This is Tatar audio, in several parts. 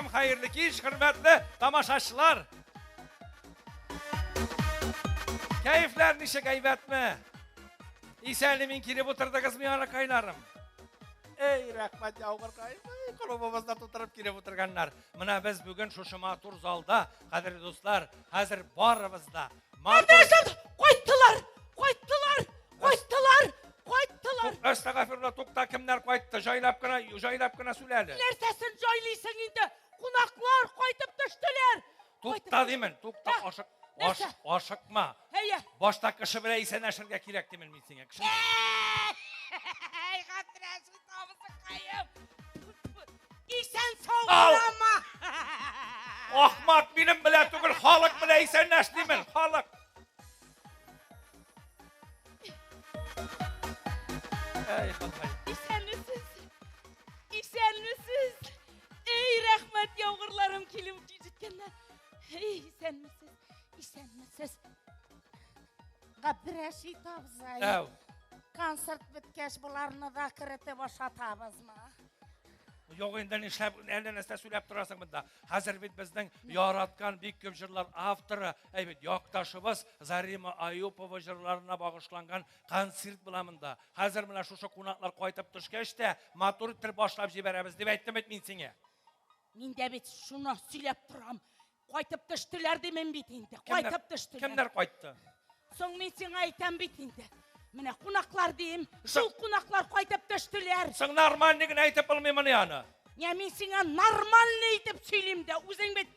алейкум, хәерле кич, хөрмәтле тамашачылар. Кәефләр ничек, әйбәтме? Исән-имин килеп утырдыгызмы, яракайларым? Эй, рәхмәт яугыркай. Клубыбызда тутырып килеп утырганнар. Менә без бүген шушы матур залда, кадерле дуслар, хәзер барыбыз да матур. Кайттылар! Кайттылар! Кайттылар! Кайттылар! Әстәгъфирулла, тукта, кемнәр кайтты? Җайлап кына, җайлап кына сүлә әле. Нәрсәсен җайлыйсың инде? Кунаклар кайтып төштеләр. Тукта димен, тукта, ашык, аш, ашыкма. Әйе. Башта кеше белән исәнләшергә кирәк димен мин сиңа. Кеше. Әй, Габдрәшит абзыкаем. Исән сау буламы? Ахмак, минем белән түгел, халык белән исәнләш димен, халык. Әй, Ходай. Исәнмесез. Исәнмесез. Эй, рәхмәт яугырларым килеп җиткәннәр. Эй, исәнмесез. Исәнмесез. Габдрәшит абзый. Әү. Концерт беткәч боларны да керетеп ашатабызмы? Юк инде, нишләп әллә нәрсә сөйләп торасың монда? Хәзер бит безнең яраткан бик күп җырлар авторы, әй бит якташыбыз Зарима Аюпова җырларына багышланган концерт була монда. Хәзер менә шушы кунаклар кайтып төшкәч тә матур итеп башлап җибәрәбез дип әйттем бит мин сиңа. Мин дә бит шуны сөйләп торам. Кайтып төштеләр димен бит инде. Кайтып төштеләр. Кемнәр кайтты? Соң мин сиңа әйтәм бит инде. Менә кунаклар дим. Шул кунаклар кайтып төштеләр. Соң нормальный генә әйтеп булмыймыни аны? Я мин сиңа нормальный итеп сөйлим дә, үзең бит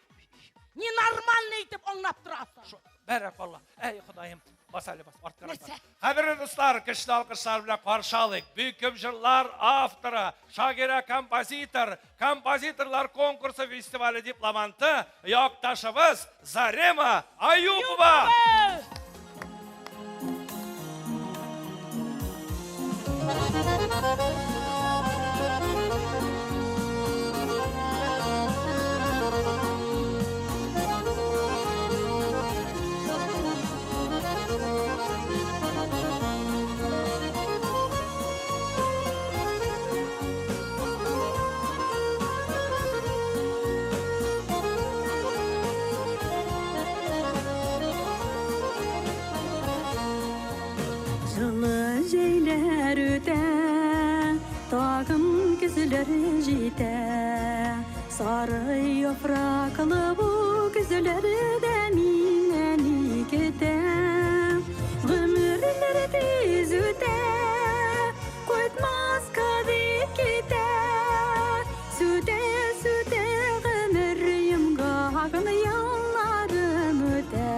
ненормальный итеп аңлап торасың. Бәрәкалла. Әй, Ходаем, бас әле, бас, арткарак Нәрсә? бас. Кадерле дуслар, көчле алкышлар белән каршы алыйк. Бөек күп җырлар авторы, шагыйрә, композитор, композиторлар конкурсы фестивале дипломанты, якташыбыз Зарема Аюпова. Жылы җәйләр үтә, тагын көзләр җитә. Сары яфраклы бу көзләрдә мине ни көтә? Гомерләр тиз үтә, кайтмаска дип китә. Сүтә, сүтә гомер йомгагын елларым үтә.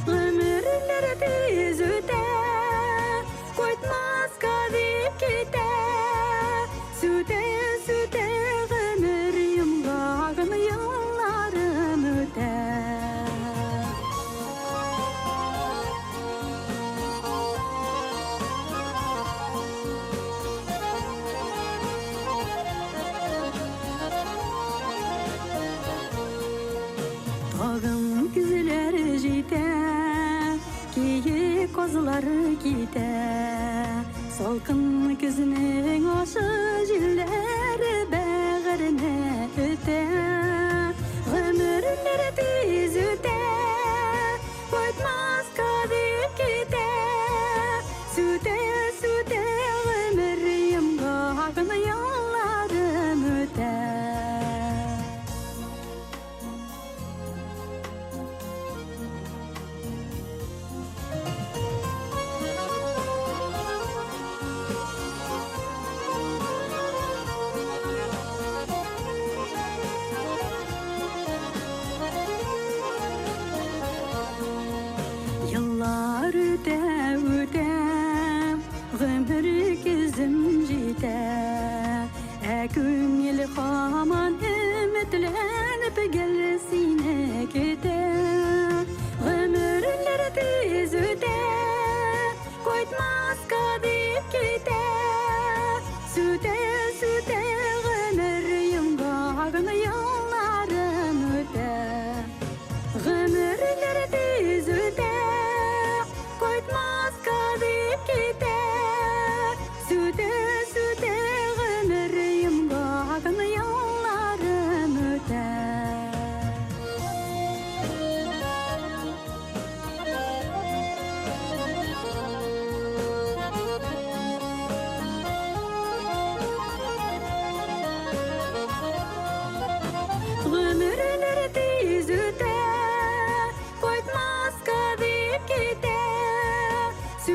Гомерләр тиз үтә, кайтмаска дип китә. Сүтә, сүтә гомер йомгагын елларым үтә. Тагын көзләр җитә, киек казлар китә. Салкын көзнең ашы җилләре бәгыренә өтә. Гомерләр тиз үтә, кайтмаска дип китә. Сүтә, сүтә гомер йомгагын елларым үтә.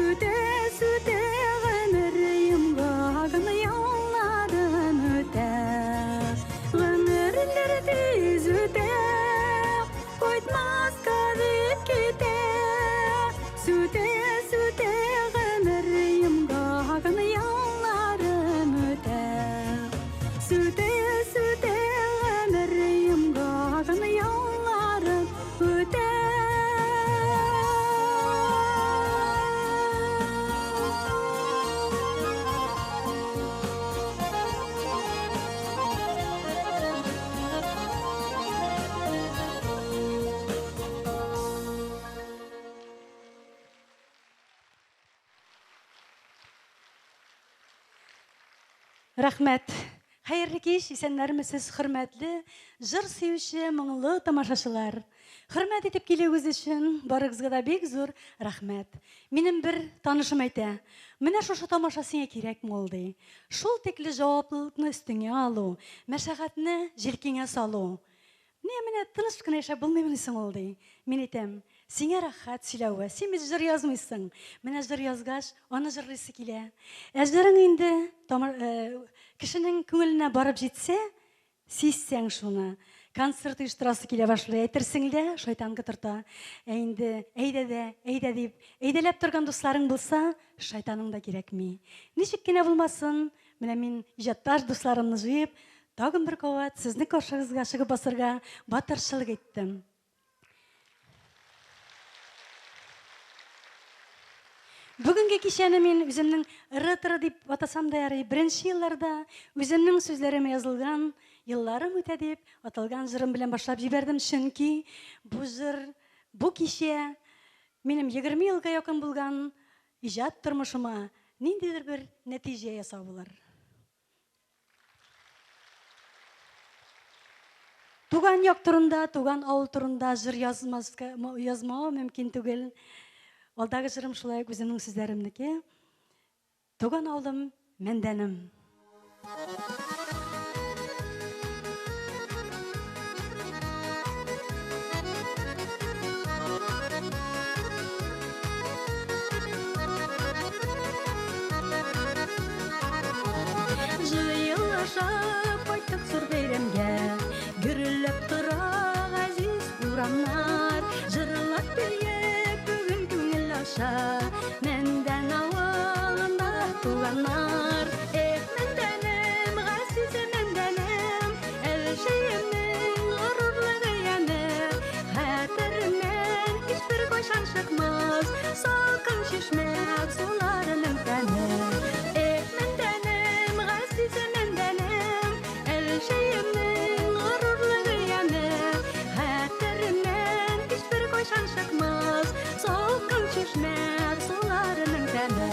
Сүтә, сүтә гомер йомгагын, елларым үтә. Гомерләр тиз үтә, кайтмаска дип китә. Сүтә, сүтә гомер йомгагын, елларым үтә. Сүтә, сүтә гомер йомгагын, елларым үтә. Рәхмәт. Хәерле кич, исәннәрмесез, хөрмәтле җыр сөюче моңлы тамашачылар. Хөрмәт итеп килүегез өчен барыгызга да бик зур рәхмәт. Минем бер танышым әйтә, менә шушы тамаша сиңа кирәкме ул, ди. Шул тикле җаваплылыкны өстеңә алу, мәшәкатьне җилкеңә салу. Ни менә тыныч кына яшәп булмыймыни соң ул, ди. Мин әйтәм, сиңа рәхәт сөйләве, син бит җыр язмыйсың. Менә җыр язгач, аны җырлыйсы килә. Ә җырың инде кешенең күңеленә барып җитсә, сизсәң шуны. Концерт оештырасы килә башлый, әйтерсең лә, шайтан котырта. Ә инде әйдә дә, әйдә дип, әйдәләп торган дусларың булса, шайтаның да кирәкми. Ничек кенә булмасын, менә мин иҗатташ дусларымны җыеп, тагын бер кабат сезнең каршыгызга чыгып басырга батырчылык иттем. Бүгенге кичәне мин үземнең ыры-тыры дип атасам да ярый, беренче елларда үземнең сүзләремә язылган Елларым үтә дип аталган җырым белән башлап җибәрдем, чөнки бу җыр, бу кичә минем 20 елга якын булган иҗат тормышыма ниндидер бер нәтиҗә ясау булыр. Туган як турында, туган авыл турында җыр язмаска, язмау мөмкин түгел. Алдагы җырым шулай ук үземнең сүзләремнеке. Туган авылым Мәндәнем. Җыелышып кайттык зур бәйрәмгә, гөрләп тора газиз урамнар. Җырлап биеп бүген күңел аша, Мәндән авылында туганнар. Эх, Мәндәнем, газиз Мәндәнем, Әлшәемнең горурлыгы яме. Хәтеремнән һичбер кайчан чыкмас, салкын чишмә суларының тәме. Эх, Мәндәнем, газиз Мәндәнем, Әлшәемнең горурлыгы яме. Хәтеремнән һичбер кайчан чыкмас, салкын чишмә суларының тәме.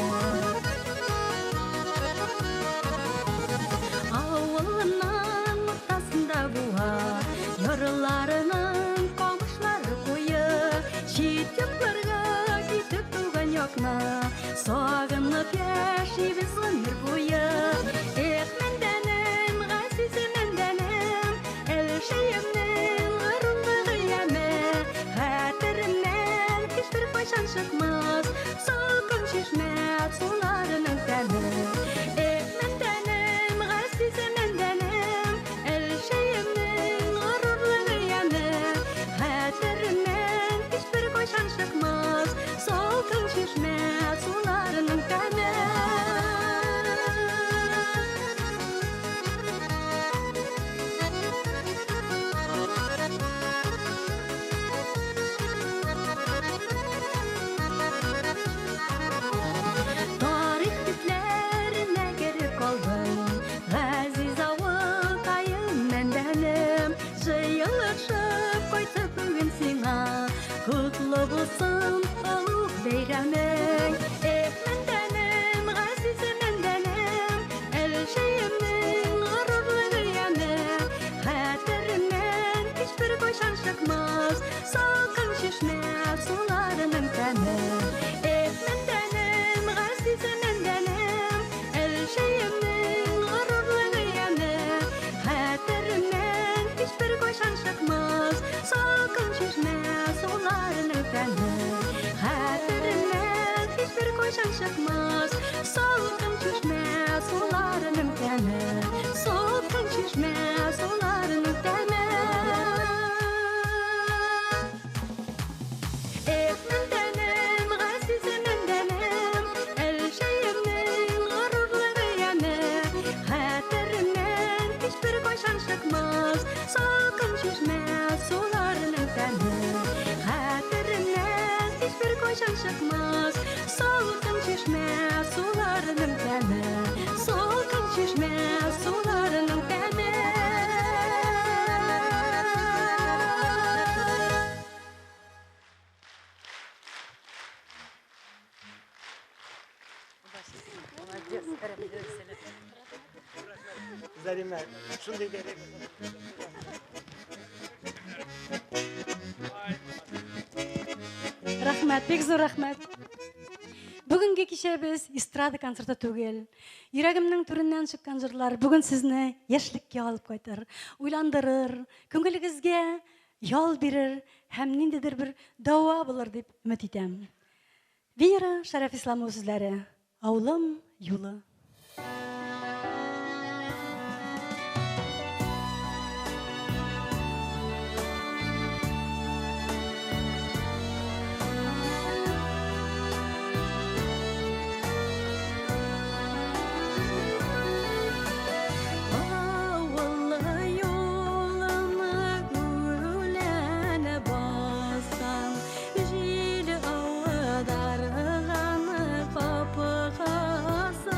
Авылымның уртасында буа, ярларының камышлары куе. Чит якларга китеп туган якны, сагынып яшибез гомер буе. Эх, Мәндәнем, газиз Мәндәнем, Әлшәемнең горурлыгы яме. Хәтеремнән һичбер кайчан чыкмас, салкын чишмә суларының тәме. Эх, Мәндәнем, газиз Мәндәнем, Әлшәемнең горурлыгы яме. Хәтеремнән һичбер кайчан чыкмас, салкын чишмә суларының тәме. беркайчан чыкмас Салкын чишмә суларының тәме. Салкын чишмә суларының тәме. Эх, мендәнем, газиз мендәнем, Әлшәемнең горурлыгы яме. Хәтеремнән һич бер кайчан чыкмас Салкын чишмә суларының тәме. Хәтеремнән һич бер кайчан чыкмас Салкын чишмә суларының тәме. Салкын чишмә суларының тәме. Зарима, шундый бер Рәхмәт, бик зур рәхмәт. Бүгенге кичәбез эстрада концерты түгел. Йөрәгемнең түреннән чыккан җырлар бүген сезне яшьлеккә алып кайтыр, уйландырыр, күңелегезгә ял бирер һәм ниндидер бер дәва булыр дип өмет итәм. Венера Шәрәфисламова сүзләре. Авылым юлы. Авыл юлына гүлән басам, җил аударган капкасын.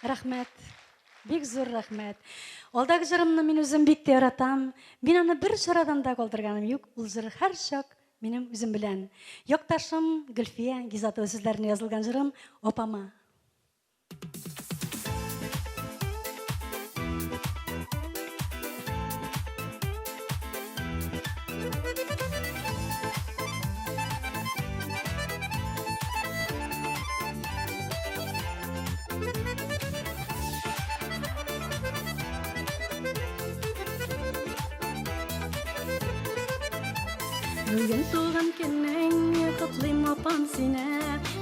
Рәхмәт. Бик зур рәхмәт. Алдагы җырымны мин үзем бик тә яратам. Мин аны бер чарадан да калдырганым юк. Ул җыр һәрчак минем үзем белән. Якташым Гөлфия Гизатова сүзләренә язылган җырым апама. Бүген туган көнең котлыйм, апам, сине,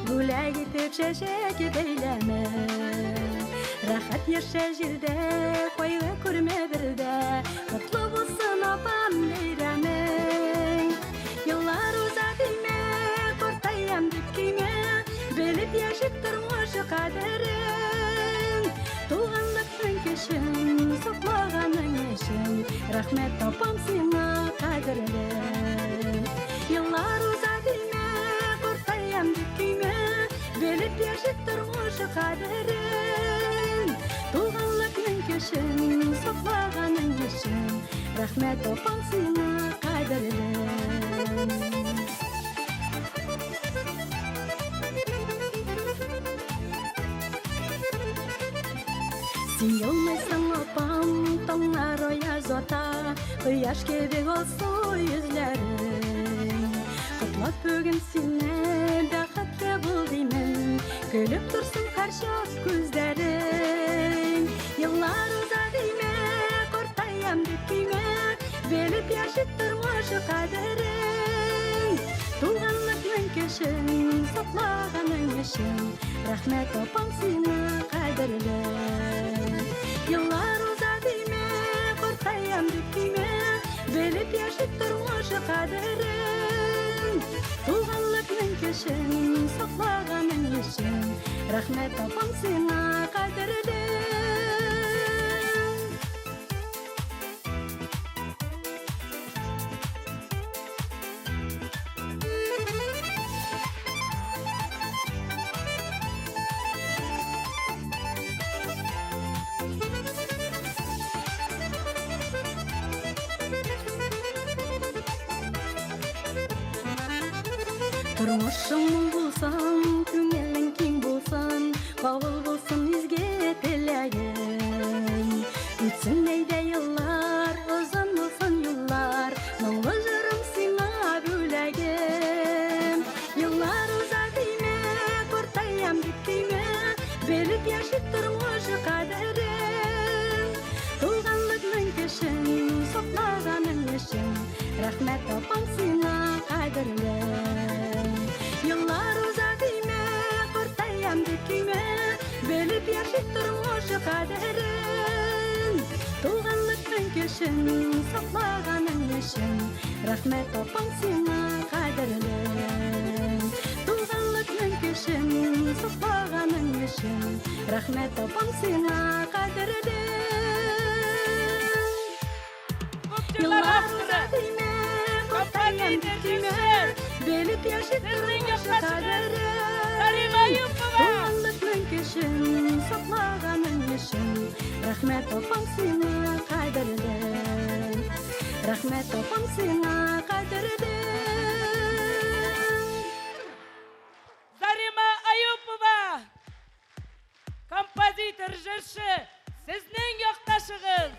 Бүләк итеп чәчәк бәйләме. Рәхәт яшә җирдә, кайгы күрмә бердә, Котлы булсын, апам, бәйрәмең. Еллар уза димә, картаям дип көймә, Белеп яшик тормыш кадерен. Туганлыкның көчен саклаганың өчен, Рәхмәт, апам, сиңа, кадерлем. Еллар уза димә, картаям дип көймә, Белеп яшик тормыш кадерен. Туганлыкның көчен саклаганың өчен, Рәхмәт, апам, сиңа, кадерлем. Син елмайсаң, апам, таңнар аяз ата, Кояш кебек алсу йөзләрең. Котлап бүген сине, бәхетле бул димен, Көлеп торсын һәрчак күзләрең. Еллар уза димә, картаям дип көймә, Белеп яшик тормыш кадерен. Туганлыкның көчен саклаганың өчен, Рәхмәт, апам, сиңа, кадерлем. Еллар уза димә, картаям дип көймә, Белеп яшик тормыш кадерен. Туганлыкның көчен саклаганың өчен, Рәхмәт, апам, сиңа, кадерлем. Тормышың мул булсын, күңелең киң булсын, Кабул булсын изге теләгең. Үтсен әйдә еллар, озын булсын юллар, Моңлы җырым сиңа бүләгем. Еллар уза димә, картаям дип көймә, Белеп яшик тормыш кадерен. Туганлыкның көчен саклаганың өчен, Рәхмәт, апам, сиңа, кадерлем. Еллар уза димә, картаям дип көймә, Белеп яшик тормыш кадерен. Туганлыкның көчен саклаганың өчен, Рәхмәт, апам, сиңа, кадерлем. Туганлыкның көчен саклаганың өчен, Рәхмәт, апам, сиңа, кадерлем. Күп җырлар Еллар авторы. уза димә, картаям дип көймә, Белеп яшик Сезнең тормыш якташыгыз кадерен. Зарима Аюпова. Туганлыкның көчен саклаганың өчен, Рәхмәт, апам, сиңа, кадерлем. Рәхмәт, апам, сиңа, кадерлем. Зарима Аюпова. Композитор, җырчы, сезнең якташыгыз.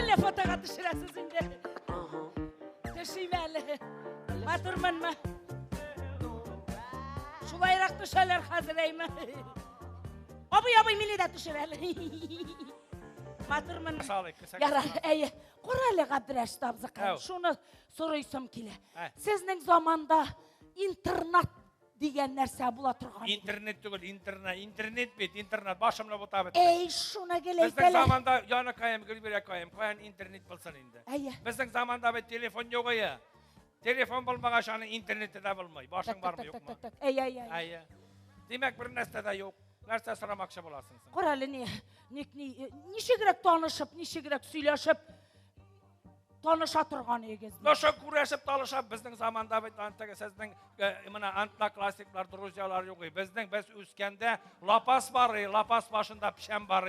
Әллә фотога төшерәсез инде? Төшим әле. Матурмынмы? Шулайрак төшәләр хәзер, әйме? Абый, абый, мине дә төшер әле. Матурмын. Салыйк, кесәгә Ярар, салыйк. әйе. Кара әле, Габдрәшит абзыкай, Әү. шуны сорыйсым килә. Ә. Сезнең заманда Интернат дигән нәрсә була торган. Интернет түгел, интернет, интернет бит, интернет башымны бутап бетте. Әй, шуны гел Безнең әйтәләр. заманда яныкаем, Гөлбирәкаем, каян интернет булсын инде. Әйе. Безнең заманда бит телефон юк ие. Телефон булмагач, аның интернеты да булмый. Башың Так, бармы, так, так, юкмы? так, так. Әй, әй, әй. Әйе. Димәк, бер нәрсә дә юк. Нәрсә сорамакчы буласың син? Кара әле ни, ник ни, ничегрәк танышып, ничегрәк сөйләшеп таныша торган идегез. Ну, шо күрәшеп талышап, безнең заманда бит антагы сезнең менә одноклассниклар, друзьялар юк. Безнең без үскәндә лапас бар, лапас башында печән бар.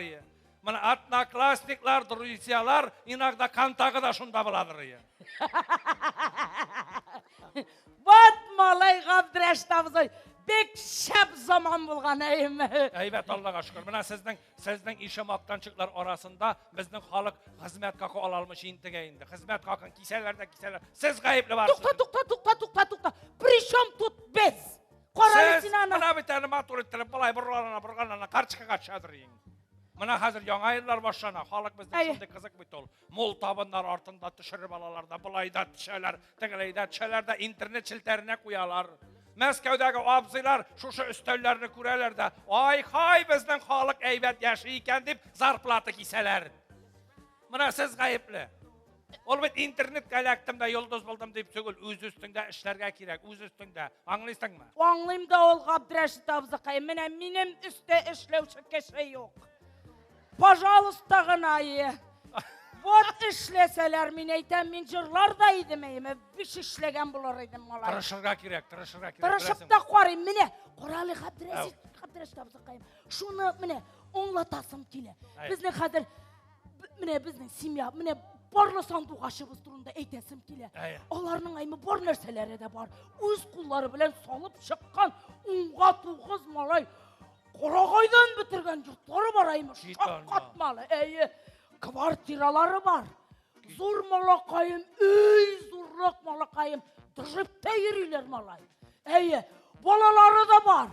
Менә одноклассниклар, друзьялар иногда контагы да шунда буладыр. Вот малай Габдрәшит абзый, бик шәп заман булган әйеме. Әйбәт, Аллага шөкер. Менә сезнең ише мактанчыклар арасында безнең халык хезмәт хакы ала алмыйча интегә инде. Хезмәт хакын кисәләр дә кисәләр. Сез гаепле барсыз. Тукта, тукта, тукта, тукта, тукта. Причем тут без? Кара әле Сез син аны. менә бит әле матур иттереп болай боргалана, боргалана, карчыкага төшәдер инде. Менә хәзер яңа еллар башлана. Халык безнең Әйе. шундый кызык бит ул. Мул табыннар артында төшереп алалар да, болай да төшәләр, тегеләй дә төшәләр дә интернет челтәренә куялар. Мәскәүдәге абзыйлар шушы өстәлләрне күрәләр дә, ай хай безнең халык әйбәт яши икән дип зарплата кисәләр. Менә сез гаепле. Ул бит интернетка эләктем дә йолдыз булдым дип түгел, үз өстеңдә эшләргә кирәк, үз өстеңдә. Аңлыйсыңмы? Аңлыйм да ул Габдрәшит абзыкай, менә минем өстә эшләүче кеше юк. Пожалуйста гына, е. Вот эшләсәләр, мин әйтәм, мин җырлар да идем, әйеме, биш эшләгән булыр идем, малай. Тырышырга кирәк, тырышырга кирәк. Тырышып беләсеңме? та карыйм, менә, карале Габдрәшит, Габдрәшит абзыкаем, шуны менә аңлатасым килә. Әй. Безнең хәзер менә безнең семья, менә барлы сандугачыбыз турында әйтәсем килә. Әй. Аларның әйме бар нәрсәләре дә бар. Үз куллары белән салып чыккан 10-га 9 малай Карагайдан бетергән йортлары бар әйме, Кит анда. шаккатмалы, әйе, квартиралары бар. Зур малакаем, өй зуррак малакаем, джипта йөриләр малай. Әйе, балалары да бар.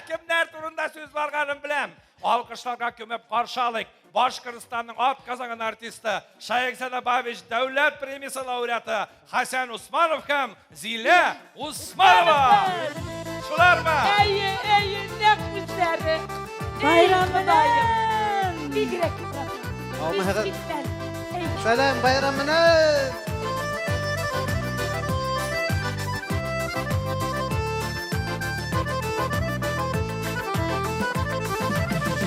Кемнәр турында сүз барганын беләм. Алкышларга күмеп каршы алыйк. Башкортстанның ат казанган артисты Шаикзада Бабич дәүләт премиясе лауреаты Хәсән Усманов һәм Зилә Усманова. Шулармы? Әйе, әйе, нәкъ үзләре. Байрам Эй, Ходаем. белән! Бигрәк яратам. Алмагыз. Бик киткән. Әй, Сәлам байрам белән!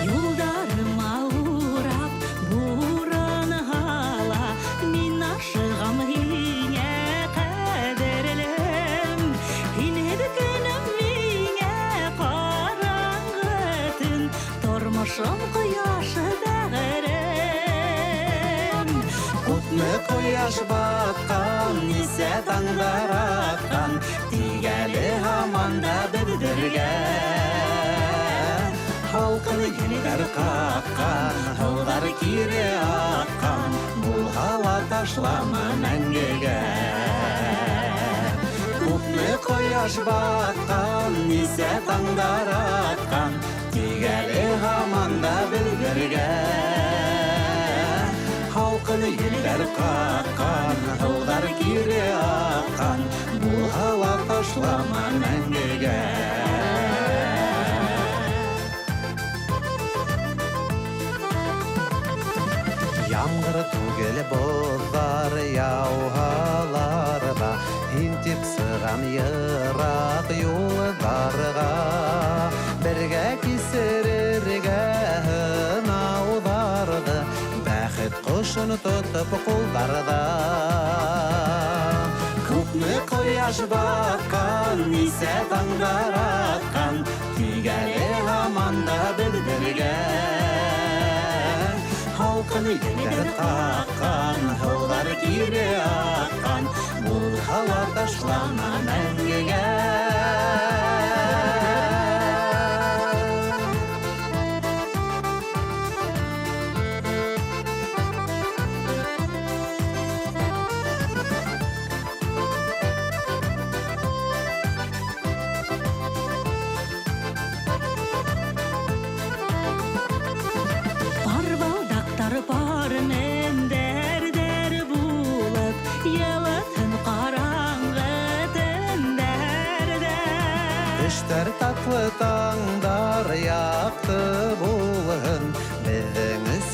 Юлдарыма урап, буран һала, мин ашыгам һиңә кадерлем. Һинһеҙ көнөм миңә ҡараңғы төн, тормошом ҡояшы бәғерем. Күпме кояш баткан, нисә таңдар аткан, тик әле һаман да беҙ бергә. Һалҡын елдәр ҡаҡҡан, һыуҙар кире аҡҡан, булһа ла ташлама мәңгегә. Күпме кояш батҡан, нисә таңдар атҡан, тик әле һаман да беҙ бергә. Һалҡын елдәр ҡаҡҡан, һыуҙар кире аҡҡан, булһа ла ташлама мәңгегә. Ямғыр түгел боҙҙар яуһалар ҙа, һин тип сығам йыраҡ юлдарға. Бергә кисерергә һынауҙарҙы, бәхет ҡошон тотоп ҡулдарҙа. Күпме ҡояш батҡан, нисә таңдар атҡан, тик әле һаман да беҙ бергә. Һалҡын елдәр ҡаҡҡан, һыуҙар кире аҡҡан, булһа ла ташлама мәңгегә. Пар балдаҡтар пар мендәрҙәр булып, йылытһын ҡараңғы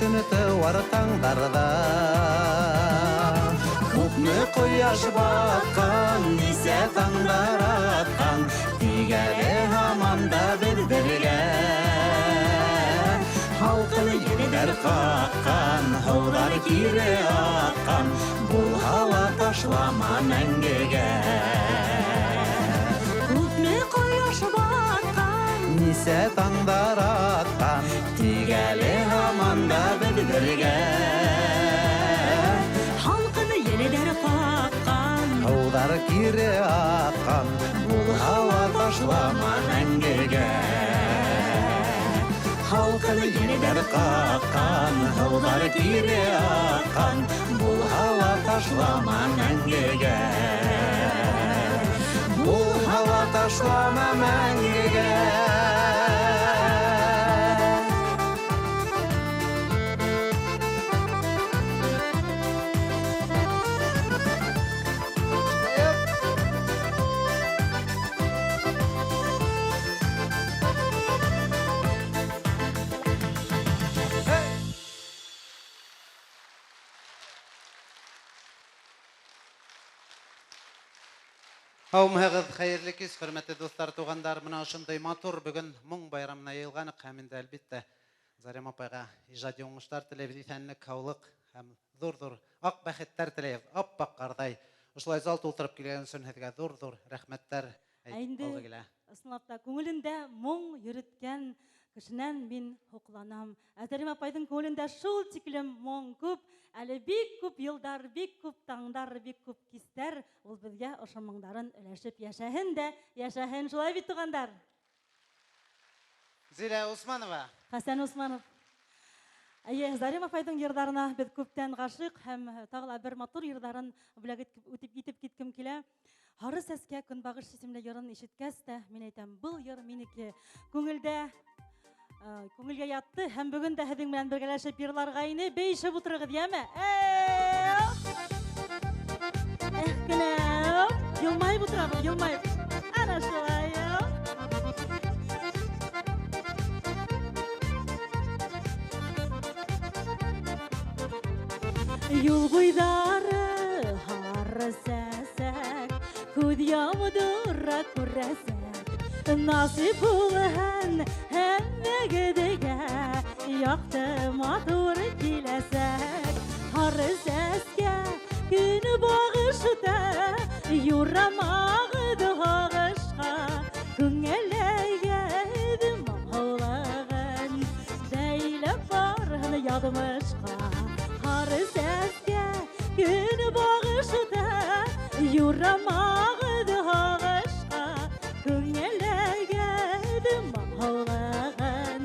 Көн туар таңдарда. Күпме кояш баткан, нисә таңнар аткан, тик әле һаман да без бергә. Һалкын җилләр каккан, һулар кире аккан, булһа ла ташлама мәңгегә. Күпме кояш баткан, Нисә таңнар аткан, тик әле һаман да без бергә. Һалкын җилләр каккан, Һулар кире аккан, булһа ла ташлама мәңгегә. Һалкын җилләр каккан, һулар кире аккан, булһа ла ташлама мәңгегә. Булһа ла ташлама мәңгегә. Һаумыһыгыҙ, хәйерле кис, хөрмәтле дуҫтар, туғандар. Мына ошондай матур бөгөн моң байрамына йыйылғаныҡ һәм инде, әлбиттә, Зарема апайға ижади уңыштар теләйбеҙ, иҫәнлек, һаулыҡ һәм ҙур-ҙур аҡ бәхеттәр теләйбеҙ, ап-аҡ ҡарҙай. Ошолай зал тултырып килгән өсөн һеҙгә ҙур-ҙур рәхмәттәр Ә инде алғы килә. Ысынлап та күңелендә моң йөрөткән кешенән мин һоҡланам. Ә Зарема апайҙың күңелендә шул тиклем моң күп, әле бик күп йылдар, бик күп таңдар, бик күп кистәр ул беҙгә ошо моңдарын өләшеп йәшәһен дә, йәшәһен. Шулай бит, туғандар? Зилә Усманова. Хәсән Усманов. Әйе, Зарема апайҙың йырҙарына беҙ күптән ғашиҡ һәм тағы ла бер матур йырҙарын бүләк үтеп итеп киткем килә. Һары сәскә көнбағыш исемле йырын ишеткәс тә, мин әйтәм, был йыр минеке. Күңелдә, күңелгә ятты һәм бөгөн дә һеҙҙең менән бергәләшеп йырларға ине, бейешеп ултырығыҙ, йәме? Эх кенә, йылмайып ултырабыҙ, йылмайып. Ана шулай. Юл буйҙары һары сәсәк, күҙ ямдыра күрәсәк. Насип булһын һәммәгеҙгә яҡты матур киләсәк. Һары сәскә көнбағышта юрамағыҙ һағышҡа, күңелегеҙ моңһоулығын бәйләп барһын яҙмышҡа. Һары сәскә көнбағышта юрамағыҙ һағышҡа, күңелегеҙ моңһоулығын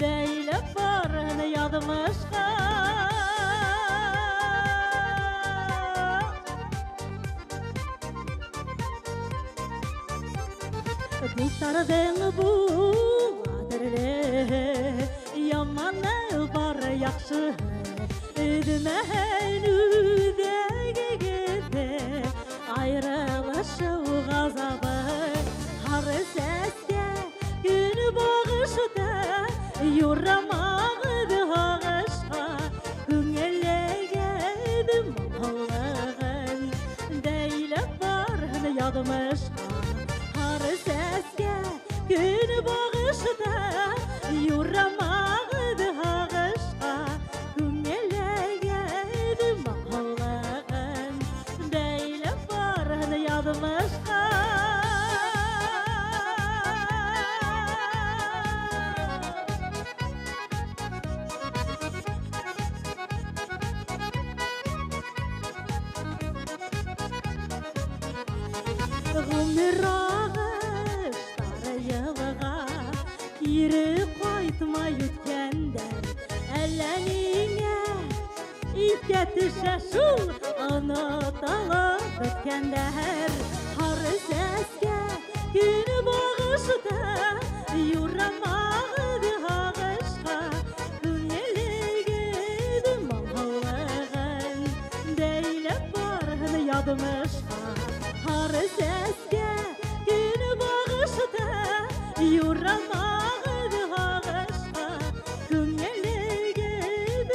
бәйләп барһын яҙмышҡа. Дуҫтарҙың буладыр, яманы бар, яҡшыһы, өҙмәһен үҙәгегеҙҙе айырылышыу ғазабы. Һары сәскә көнбағышта юрамағыҙ һағышҡа, күңелегеҙ моңһоулығын бәйләп барһын яҙмышҡа. Һары сәскә көнбағышта юрамағыҙ һағышҡа, күңелегеҙ моңһоулығын бәйләп барһын яҙмышҡа. Ғүмер ағыштары йылға кире ҡайтмай үткәндәр, әллә ниңә иҫкә төшә шул онотолоп бөткәндәр. Һары сәскә көнбағышта юрамағыҙ һағышҡа, күңелегеҙ моңһоулығын бәйләп барһын яҙмышҡа. Һары сәскә көнбағышта юрамағыҙ һағышҡа, күңелегеҙ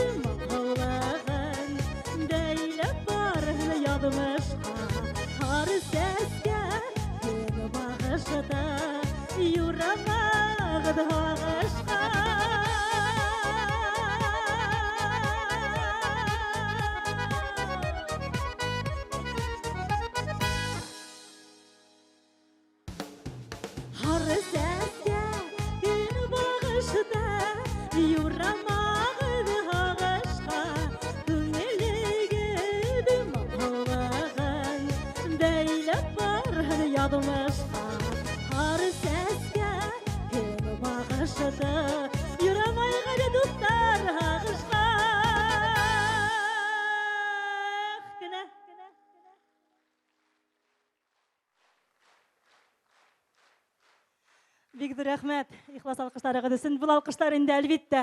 Бик зур рәхмәт ихлас алкышларыгыз өчен. Бу алкышлар инде әлбиттә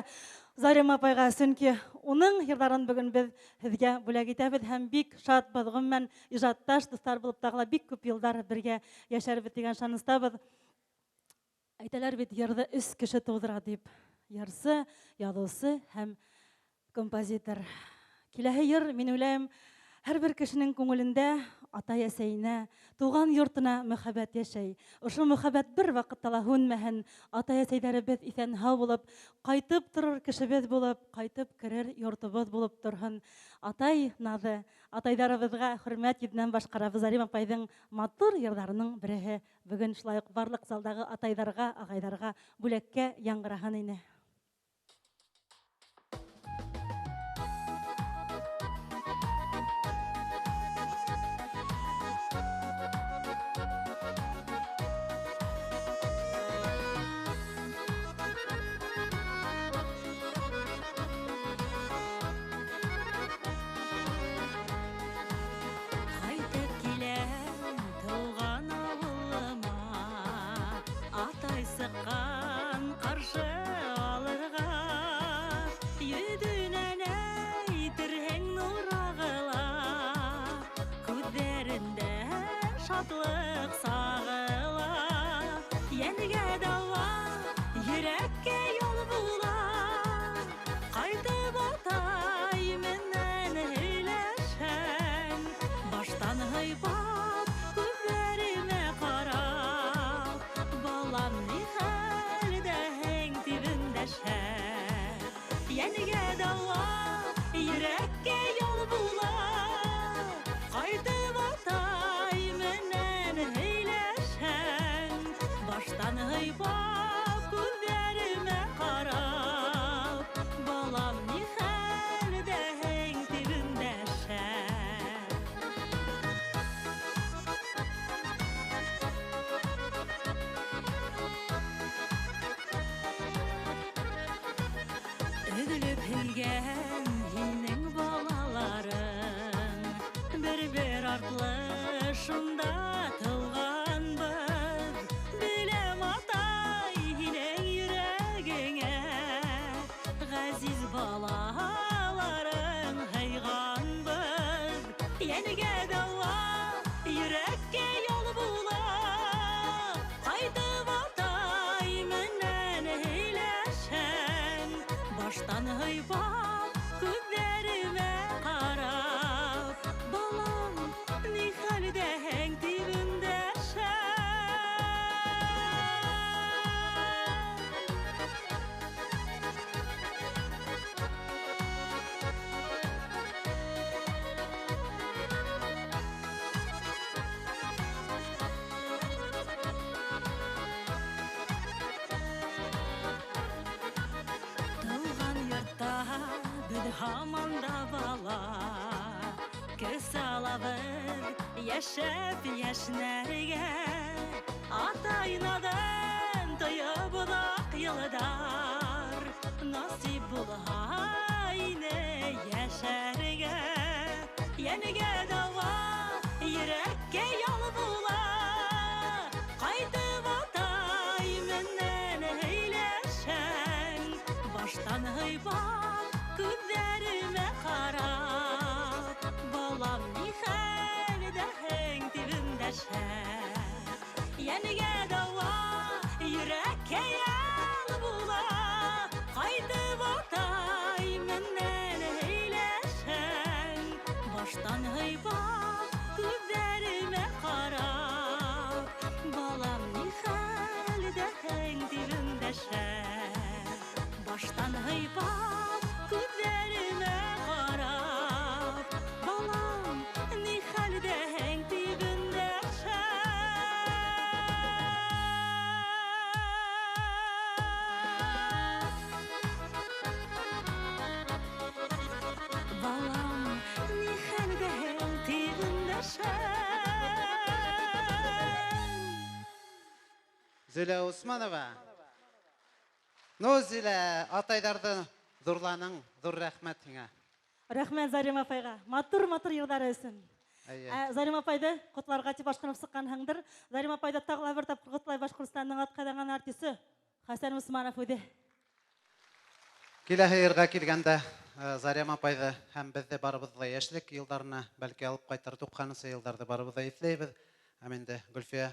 Зарема апайга, чөнки уның йырларын бүген без һеҙгә бүләк итәбеҙ һәм бик шатбыҙ. Ғөмүмән, ижадташ дуҫтар булып тағы ла бик күп йылдар бергә йәшәрбеҙ тигән ышаныстабыҙ. Әйтәләр бит, йырҙы өс кеше тыуҙыра тип. Йырсы, яҙыусы һәм композитор. Киләһе йыр, мин уйлайым, һәр бер кешенең күңелендә атай-әсәйенә, туған йортона мөхәббәт йәшәй. Ошо мөхәббәт бер ваҡытта ла һүнмәһен. Атай-әсәйҙәребеҙ иҫән-һау булып, ҡайтып торор кешебеҙ булып, ҡайтып керер йортобоҙ булып торһон. Атай наҙы, атайҙарыбыҙға хөрмәт йөҙөнән башҡарабыҙ Зарим апайҙың матур йырҙарының береһе. Бөгөн шулай уҡ барлыҡ залдағы атайҙарға, ағайҙарға бүләккә яңғыраһын ине. Ҡайтып киләм тыуған ауылыма, атай сыҡҡан ҡаршы алырға. Йөҙөнән әйтерһең нур ағыла, күҙҙәрендә шатлыҡ сағыла. Йәнгә дауа, йөрәккә ял була. Ҡайтып атай менән һөйләшһәң, баштан һыйпап, күҙҙәремә ҡарап, балам ни хәлдәһең тип өндәшһә. Йәнгә дауа, йөрәккә ял була. Ҡайтып атай менән һөйләшһәң, баштан һыйпап, күҙҙәремә ҡарап, балам ни хәлдәһең тип өндәшһә. Өҙөлөп һөйгән һинең балаларың, бер-бер артлы шунда тыуғанбыҙ. Беләм, атай, һинең йөрәгеңә ғәзиз балаларың һыйғанбыҙ. Йәнгә дауа, йөрәккә ял була. Ҡайтып атай менән һөйләшһәң, баштан һыйпап, күҙҙәремә ҡарап, балам, ни хәлдәһең тип өндәшһәң. Тыуған йортта беҙ һаман да бала, көс алабыҙ йәшәп йәшнәргә. Атай наҙын тойоп оҙаҡ йылдар, насип булһа ине йәшәргә. Йәнгә дауа, йөрәккә ял була. Ҡайтып атай менән һөйләшһәң, баштан һыйпап, күҙҙәремә ҡарап, балам ни хәлдәһең тип өндәшһә. Йәнгә дауа, йөрәккә ял була. Ҡайтып атай менән һөйләшһәң, баштан һыйпап, күҙҙәремә ҡарап, балам ни хәлдәһең тип өндәшһә. Баштан һыйпап, күҙҙәремә ҡарап, балам ни хәлдәһең тип өндәшһә. Балам ни хәлдәһең тип өндәшһә. Зилә Усманова. Ну, Зилә, атайҙарҙы ҙурланың, ҙур рәхмәт һиңә. Рәхмәт Зарим апайға. Матур-матур йырҙары өсөн. Әйе. Зарим апайды котларга дип ашкынып сыкканһыңдыр. Зарим апайды тагы бер тапкыр котлай Башкортстанның атказанган артисты Хәсән Усманов үзе. Киләһе йырга килгәндә, Зарема апайды һәм беҙҙе барыбыҙҙы ла йәшлек йылдарына бәлки алып ҡайтыр, 90нсы йылдарҙы барыбыҙ ҙа иҫләйбеҙ. Һәм инде Гөлфиә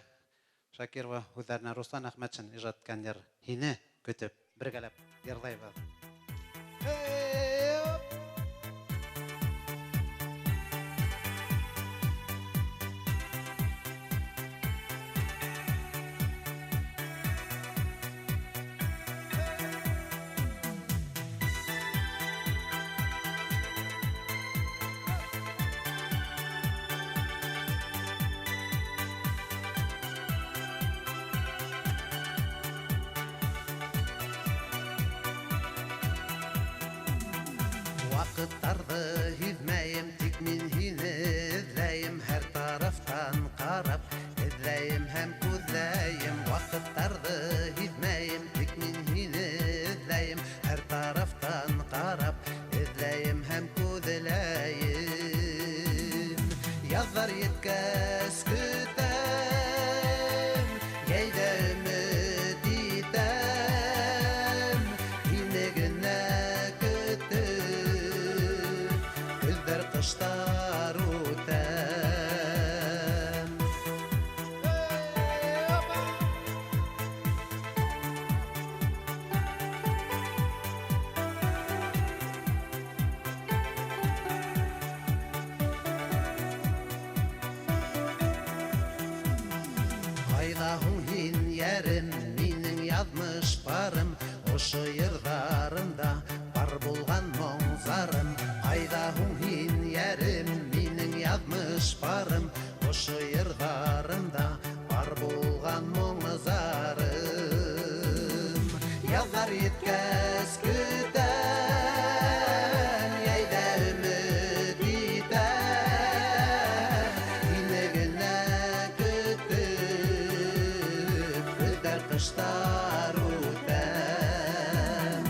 Шакирова һүҙҙәренә Руслан Әхмәтшин ижад иткән йыр «Һине көтөп» бергәләп йырлайбыҙ. Ваҡыттарҙы һиҙмәйем, тик мин һине эҙләйем, һәр тарафтан ҡарап эҙләйем һәм күҙләйем. Ваҡыттарҙы һиҙмәйем, тик мин һине эҙләйем, һәр тарафтан ҡарап эҙләйем һәм күҙләйем. Яҙҙар еткәс көтәм, йәйҙә өмөт итәм, һине генә көтөп, көҙҙәр ҡыштар үтәм. Ҡайҙа һуң һин, йәрем, минең яҙмыш парым, ошо йырҙарымда бар булған моң-зарым. Ҡайҙа һуң һин, йәрем, минең яҙмыш парым, ошо йырҙарымда бар булған моң-зарым. Яҙҙар еткәс көтәм, йәйҙә өмөт итәм, һине генә көтөп, көҙҙәр ҡыштар үтәм.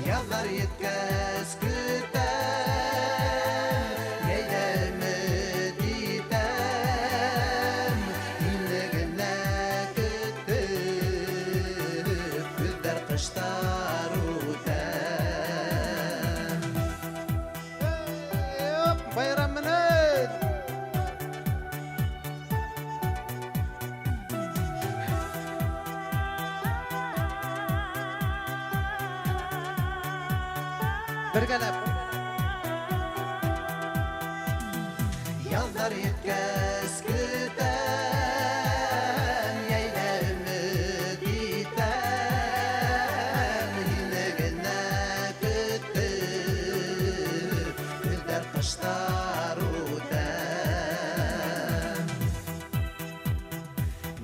Яҙҙар еткәс көтәм, йәйҙә өмөт итәм, һине генә көтөп, көҙҙәр ҡыштар үтәм. Байрам менән! Бергәләп. Яҙҙар еткәс көтәм, йәйҙә өмөт итәм, һине генә көтөп, көҙҙәр ҡыштар үтәм.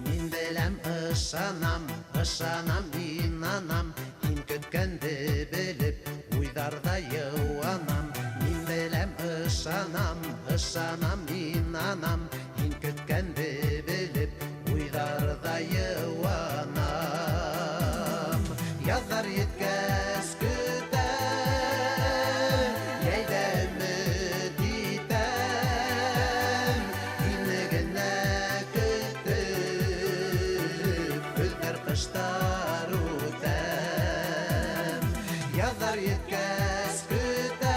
Мин беләм, ышанам, ышанам, инанам, һин көткәнде белеп, уйҙарҙа йыуанам. Мин беләм, ышанам, ышанам, инанам, һин көткәнде белеп, уйҙарҙа йыуанам. Яҙҙар еткәс көтәм, йәйҙә өмөт итәм, һине генә көтөп, көҙҙәр ҡыштар үтәм. Яҙҙар еткәс көтәм,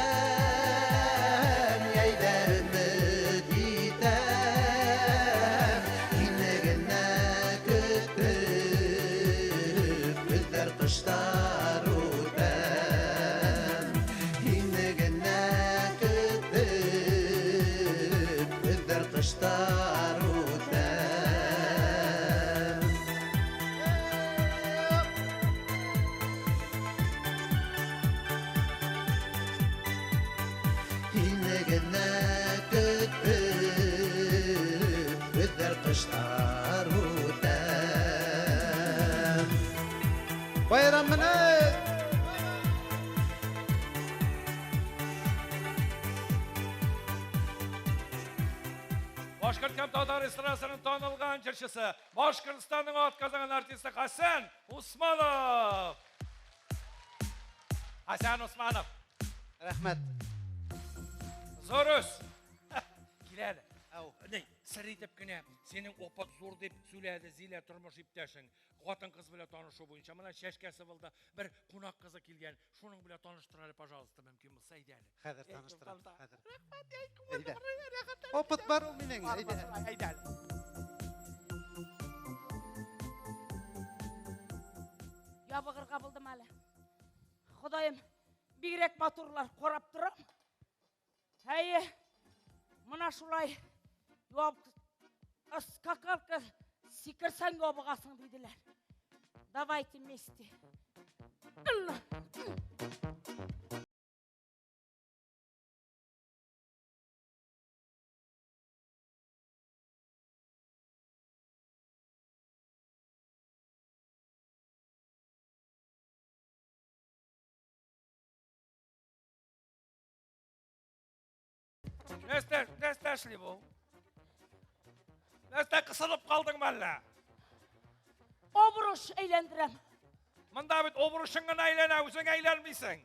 йәйҙә өмөт итәм, һине генә көтөп, көҙҙәр ҡыштар үтәм. Һине генә көтөп, көҙҙәр ҡыштар үтәм. Һине генә көтөп, көҙҙәр ҡыштар үтәм. Байрам менән! Башҡорт һәм татар эстрадасының танылған җырчысы, Башҡортстанның атказанган артисты Хәсән Усманов. Хәсән Усманов. Рәхмәт. Зур үс. Килә әле. Ау. Ни, сер итеп кенә, синең опыт зур дип сөйләде Зилә тормыш иптәшең. Хатын-кыз белән танышу буенча. Менә чәчкәсе булды. Бер кунак кызы килгән. Шуның белән таныштыр әле, пожалуйста, мөмкин булса, әйдә әле. Хәзер таныштырам, хәзер. Әйдә. Опыт бар ул минең, әйдә. Әйдә әле. Ябыгырга булдым әле. Ходаем, бигрәк матурлар карап торам. Әйе, менә шулай яб скакалка сикерсәң ябыгасың диделәр. Давайте вместе. Нәрсә, нәрсә эшли бу? Нәрсә кысылып калдыңмы әллә? Обруч әйләндерәм. Монда бит обручың гына әйләнә, үзең әйләнмисең.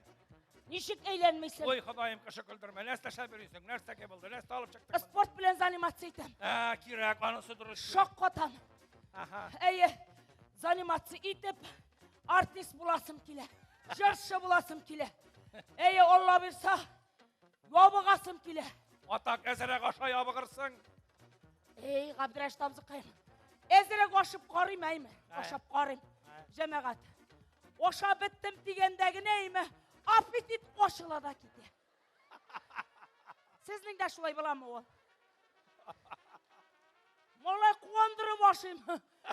Ничек әйләнмисең? Ой, Ходаем, кеше көлдермә. Нәрсә эшләп йөрисең? Нәрсә булды? Нәрсә алып чыктың? Спорт белән заниматься итәм. Ә, кирәк, анысы дөрес. Шаккатам. Аһа. Әйе, заниматься итеп, артист буласым килә. Җырчы буласым килә. Әйе, Алла бирса, ябыгасым килә. Атак әзерәк аша ябыгырсың. Эй, Габдрәшит абзыкаем. Әзерәк ашып карыйм, әйме? Ашап карыйм. Җәмәгать. Ашап беттем дигәндә генә, әйме, аппетит ачыла да китә. Сезнең дә шулай буламы ул? Малай куандырып ашыйм.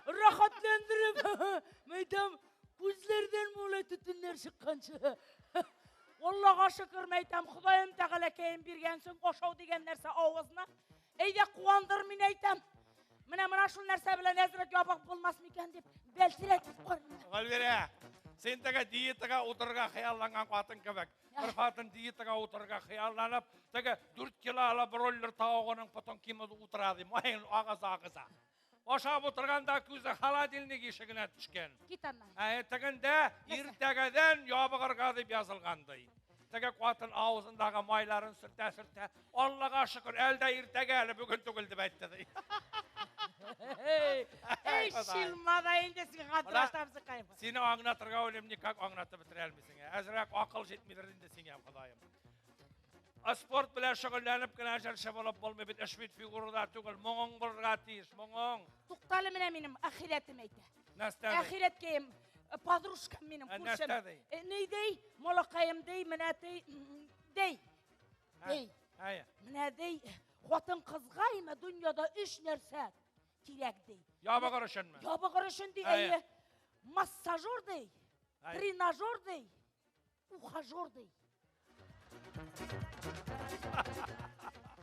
Рәхәтләндереп. Мәйтәм, күзләрдән малай төтеннәр чыкканчы. Аллага шөкер, мәйтәм, Ходаем Тәгаләкәем биргән соң ашау дигән нәрсә авызына. Әйдә куандыр мин әйтәм. Менә менә шул нәрсә белән әзрәк ябык булмас микән дип бәлтерәтеп карыйм. Гөлвирә, син теге диетага утырырга хыялланган хатын кебек. Бер хатын диетага утырырга хыялланып, теге 4 кило ала бройлер тавыгының потом кимеп утыра ди, маен агыза-агыза. Ашап утырганда күзе холодильник ишегенә төшкән. Кит аннан. Ә тегендә иртәгәдән ябыгырга дип язылган ди. Теге хатын авызындагы майларын сөртә-сөртә, Аллага шөкер, әлдә иртәгә әле бүген түгел дип әйтте ди. Эй, эй, шилма да инде син Габдрәшит абзыкаем. Сине аңлатырга уйлыйм, никак аңлатып бетерә алмыйсың. Әзрәк акыл җитмидер инде сиңа, Ходаем. Спорт белән шөгыльләнеп кенә җырчы булып булмый бит, эш бит фигурада түгел, моңың булырга тиеш, моңың. Туктале менә минем ахирәтем әйтә. Нәрсә ди? Ахирәткәем, подружкам минем, Ә, күршем. нәрсә ди? Ни ди? Малакаем ди, менә ди, ди. Ди. Әйе. Менә ди, хатын кызга име дөньяда өч нәрсә кирәк ди. Ябыгыр өченме? Ябыгыр өчен ди, Әйе. әйе. Массажер ди, Әйе. тренажер ди, ухажер ди.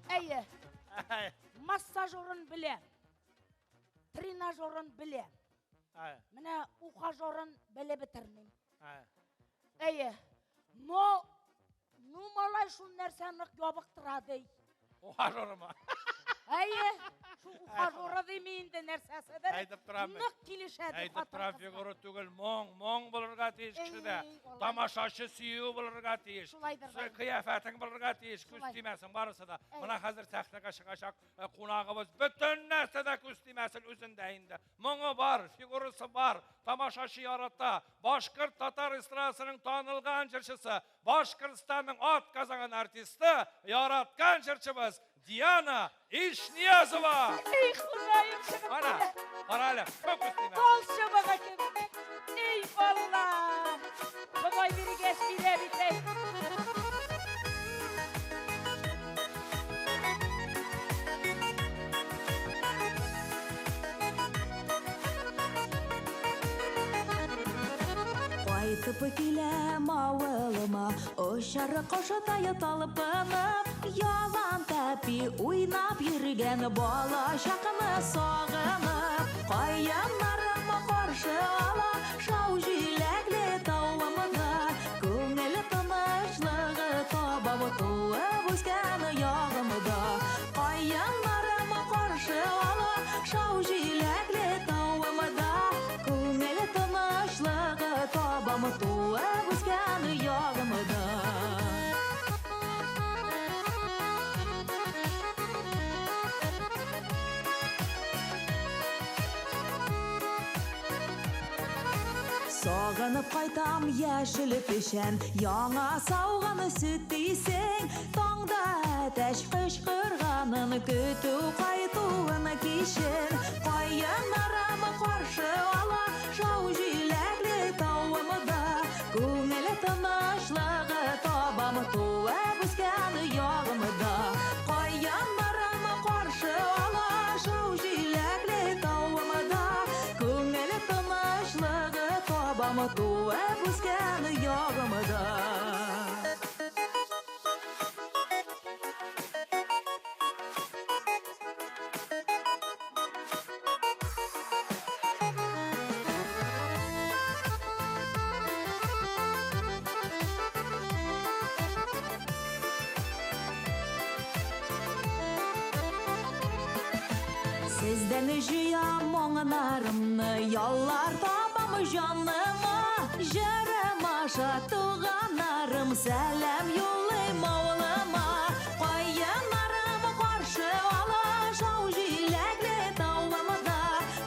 Әйе. Әйе. Массажерын беләм. Тренажерын беләм. Әйе. Менә ухажерын белеп бетермим. Әйе. Әйе. Но, ну малай шул нәрсә нык ябыктыра ди. Ухажерымы? Әйе, шул ухажеры дими инде нәрсәседер. Әйтеп торам мин. Нык килешә ди Әйтеп торам, хатын-кызга. фигура түгел, моң, моң булырга тиеш кешедә. Эй, Алла. Тамашачы сөю булырга тиеш. Шулайдыр, Сө- Кыяфәтең булырга тиеш, күз Шулай. тимәсен барысы да. Әй. Менә хәзер сәхнәгә чыгачак кунагыбыз бөтен нәрсәдә күз тимәсен үзендә инде. Моңы бар, фигурасы бар, тамашачы ярата. Башкорт татар эстрадасының танылган җырчысы, Башкортстанның атказанган артисты, яраткан җырчыбыз Диана Ишниязова. Эй, Ходаем, чыгып Кара, килә. кара әле, күз тимәсен. Тал чыбыгы кебек. Эй, Алла! Ходай биргәч бирә бит, эй. Кайтып киләм авылыма, очар коштай талпынып, ялан тәпи уйнап йөргән бала чакны сагынып, каеннарым каршы ала, шау җиләкле тавымда, күңел тынычлыгы табам туып үскән ягымда. Каеннарым каршы ала, шау җиләкле тавымда, күңел тынычлыгы табам туып үскән ягымда. Сагынып кайтам яшел печән, яңа сауган сөт дисең. Таңда әтәч кычкырганын көтү кайтуын кичен. Каеннарым каршы ала шау җиләкле тавымда. Күңел тынычлыгы табам туып үскән ягымда. Каеннарым каршы ала шау җиләкле тавымда. Күңел тынычлыгы табам туып үскән ягымда. Сездән җыям моңнарымны, яллар табам җаныма. Җырым аша туганнарым, сәлам юллыйм авылыма. Каеннарым каршы ала шау җиләкле тавымда.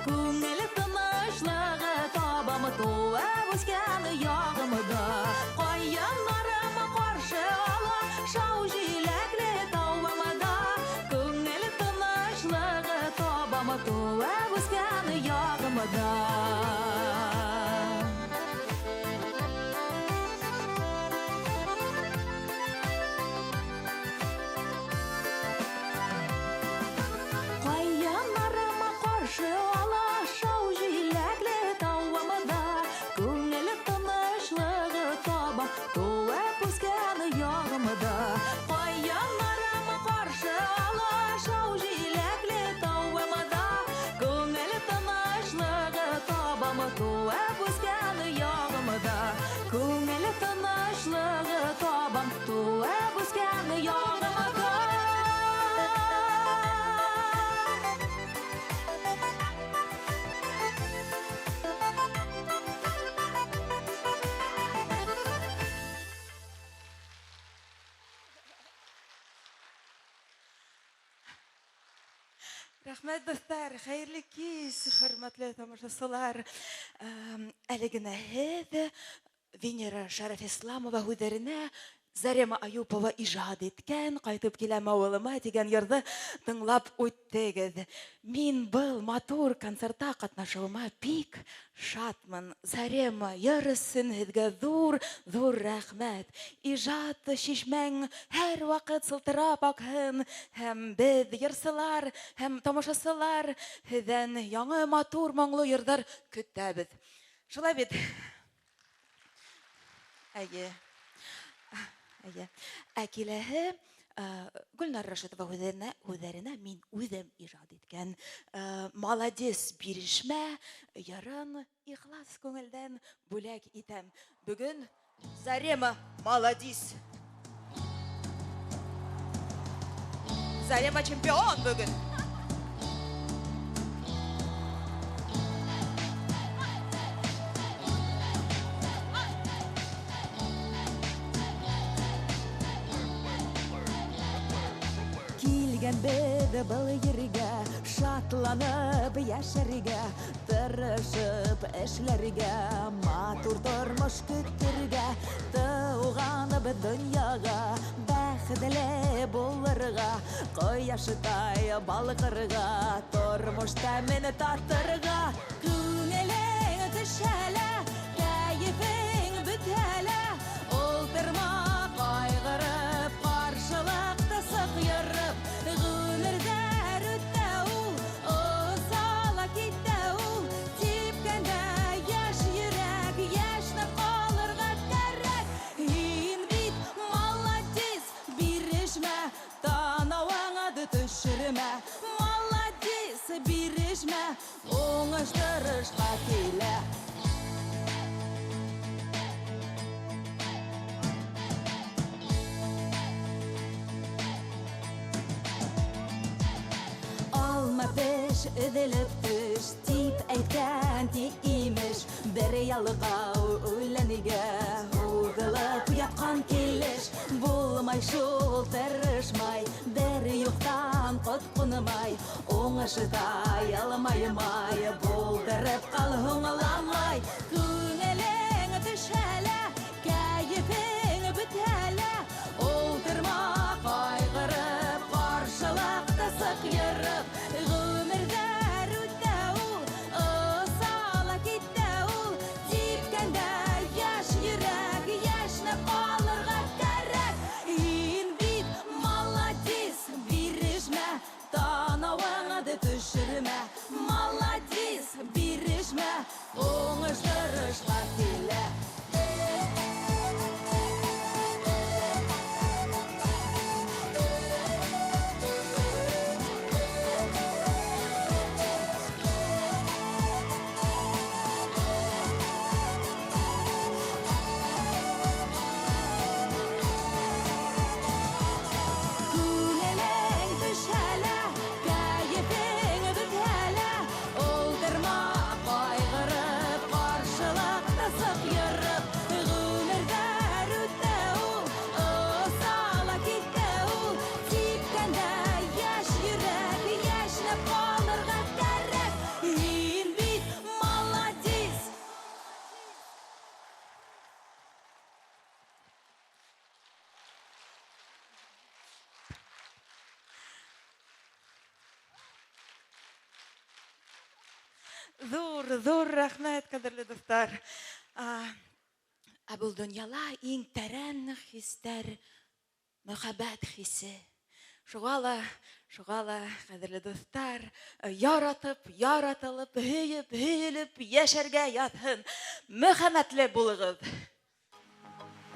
Күңел тынычлыгы табам туып үскән ягымда. Каеннарым каршы ала шау җиләкле тавымда. Күңел тынычлыгы табам туып үскән ягымда. Каеннарым каршы ала шау җиләкле тавымда. Күңел тынычлыгы таба туып үскән ягымда. Каеннарым каршы ала шау җиләкле тавымда. Күңел тынычлыгы табам туып үскән ягымда. Күңел тынычлыгы табам туып үскән ягымда. Рәхмәт, дуслар, хәерле кич, хөрмәтле тамашачылар. Әле генә һеҙ Венера Шәрәфисламова һүҙҙәренә Зарема Аюпова ижад иткән «Кайтып киләм авылыма» дигән йырҙы тыңлап үттегеҙ. Мин был матур концертта ҡатнашыуыма бик шатмын. Зарема, йыр өсөн һеҙгә ҙур, ҙур рәхмәт. Ижад шишмәң һәр ваҡыт сылтырап аҡһын, һәм беҙ йырсылар һәм тамашасылар һеҙҙән яңы матур моңло йырҙар көтәбеҙ. Шулай бит? Әйе. Әйе. Ә киләһе Гөлнар Рашитова һүҙҙәренә мин үҙем ижад иткән «Молодец, бирешмә» йырын ихлас күңелдән бүләк итәм. Бөгөн Зарема молодец. Зарема чемпион бөгөн. Килгән беҙ был ергә, шатланып йәшәргә, тырышып эшләргә, матур тормош көтөргә, тыуғаныбыҙ донъяға, бәхетле булырға, ҡояштай балҡырға, тормош тәмен татырға. Күңелең төшә лә, кәйефең бөтә лә, ултырма ҡайғырып, ҡаршылыҡты сыҡ йырып. Ғүмерҙәр үтә ул, оса ла китә ул, типкәндә йәш йөрәк йәшнәп ҡалырға кәрәк. Һин бит молодец, бирешмә, танауыңа төшөрмә. Молодец, бирешмә, уңыш тырышҡа килә. Алма пеш, өҙөлөп төш, тип әйткән ти имеш. Бер ялҡау үләнгә һуҙылып ятҡан килеш. Булмай шул тырышмай, бер юҡтан ҡотҡонмай, уңыштай алмаймай, булдырып ҡал һуңламай. Күңелең Зур, зур рәхмәт, кадерле дуслар. Ә бу дөньяла иң тәрән хисләр мәхәббәт хисе. Шуңа ла, шуңа ла, кадерле дуслар, яратып, яратылып, һөеп, һөелеп яшәргә язһын. Мөхәммәтле булыгыз.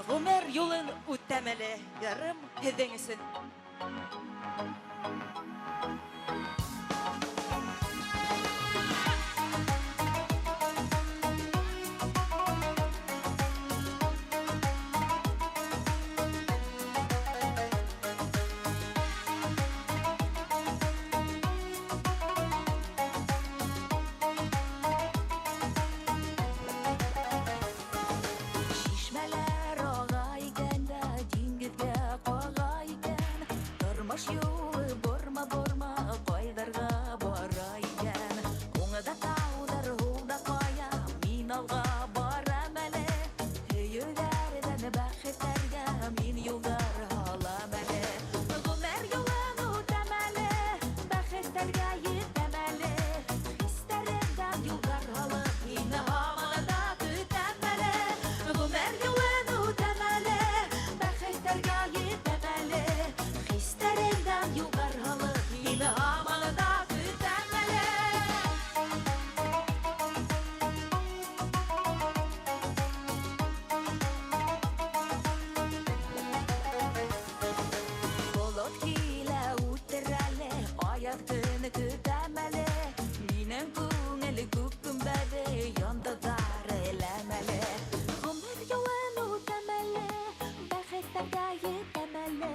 Гомер юлын үтәм әле, ярым һеҙҙең өсөн. Чишмәләр ага икән дә, диңгеҙгә ҡаға икән. Тормош юлы борма-борма ҡайҙарға бара икән. Уңда тауҙар, һулда ҡая, мин алға барам әле. Һөйөүҙәрҙән бәхеттәргә мин юлдар һалам әле. Ғүмер юлын үтәм әле, бәхеттәргә етәм әле. Хистәремдән юлдар һалып, һине һаман да көтәм әле. Ғүмер юлын үтәм әле, бәхеттәргә етәм әле. Хистәремдән юлдар һалып, һине һаман да көтәм әле. Болот килә үтер әле, аяҙ көн көтәм әле. Минең күңел күк гөмбәҙе, йондоҙҙар эләм әле. Ғүмер юлын үтәм әле, бәхеттәргә етәм әле.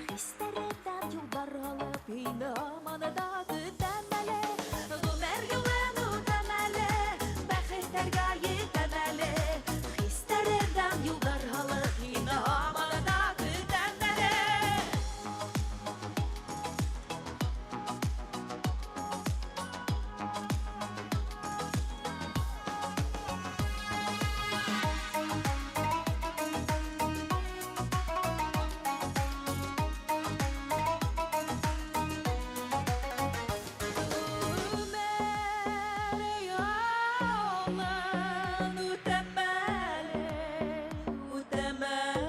Хистәремдән юлдар һалып, һине һаман да көтәм әле. Ғүмер юлын үтәм әле, бәхеттәргә етәм әле. Хистәремдән юлдар һалып, һине һаман да көтәм әле. Ғүмер юлын үтәм әле, үтәм әле.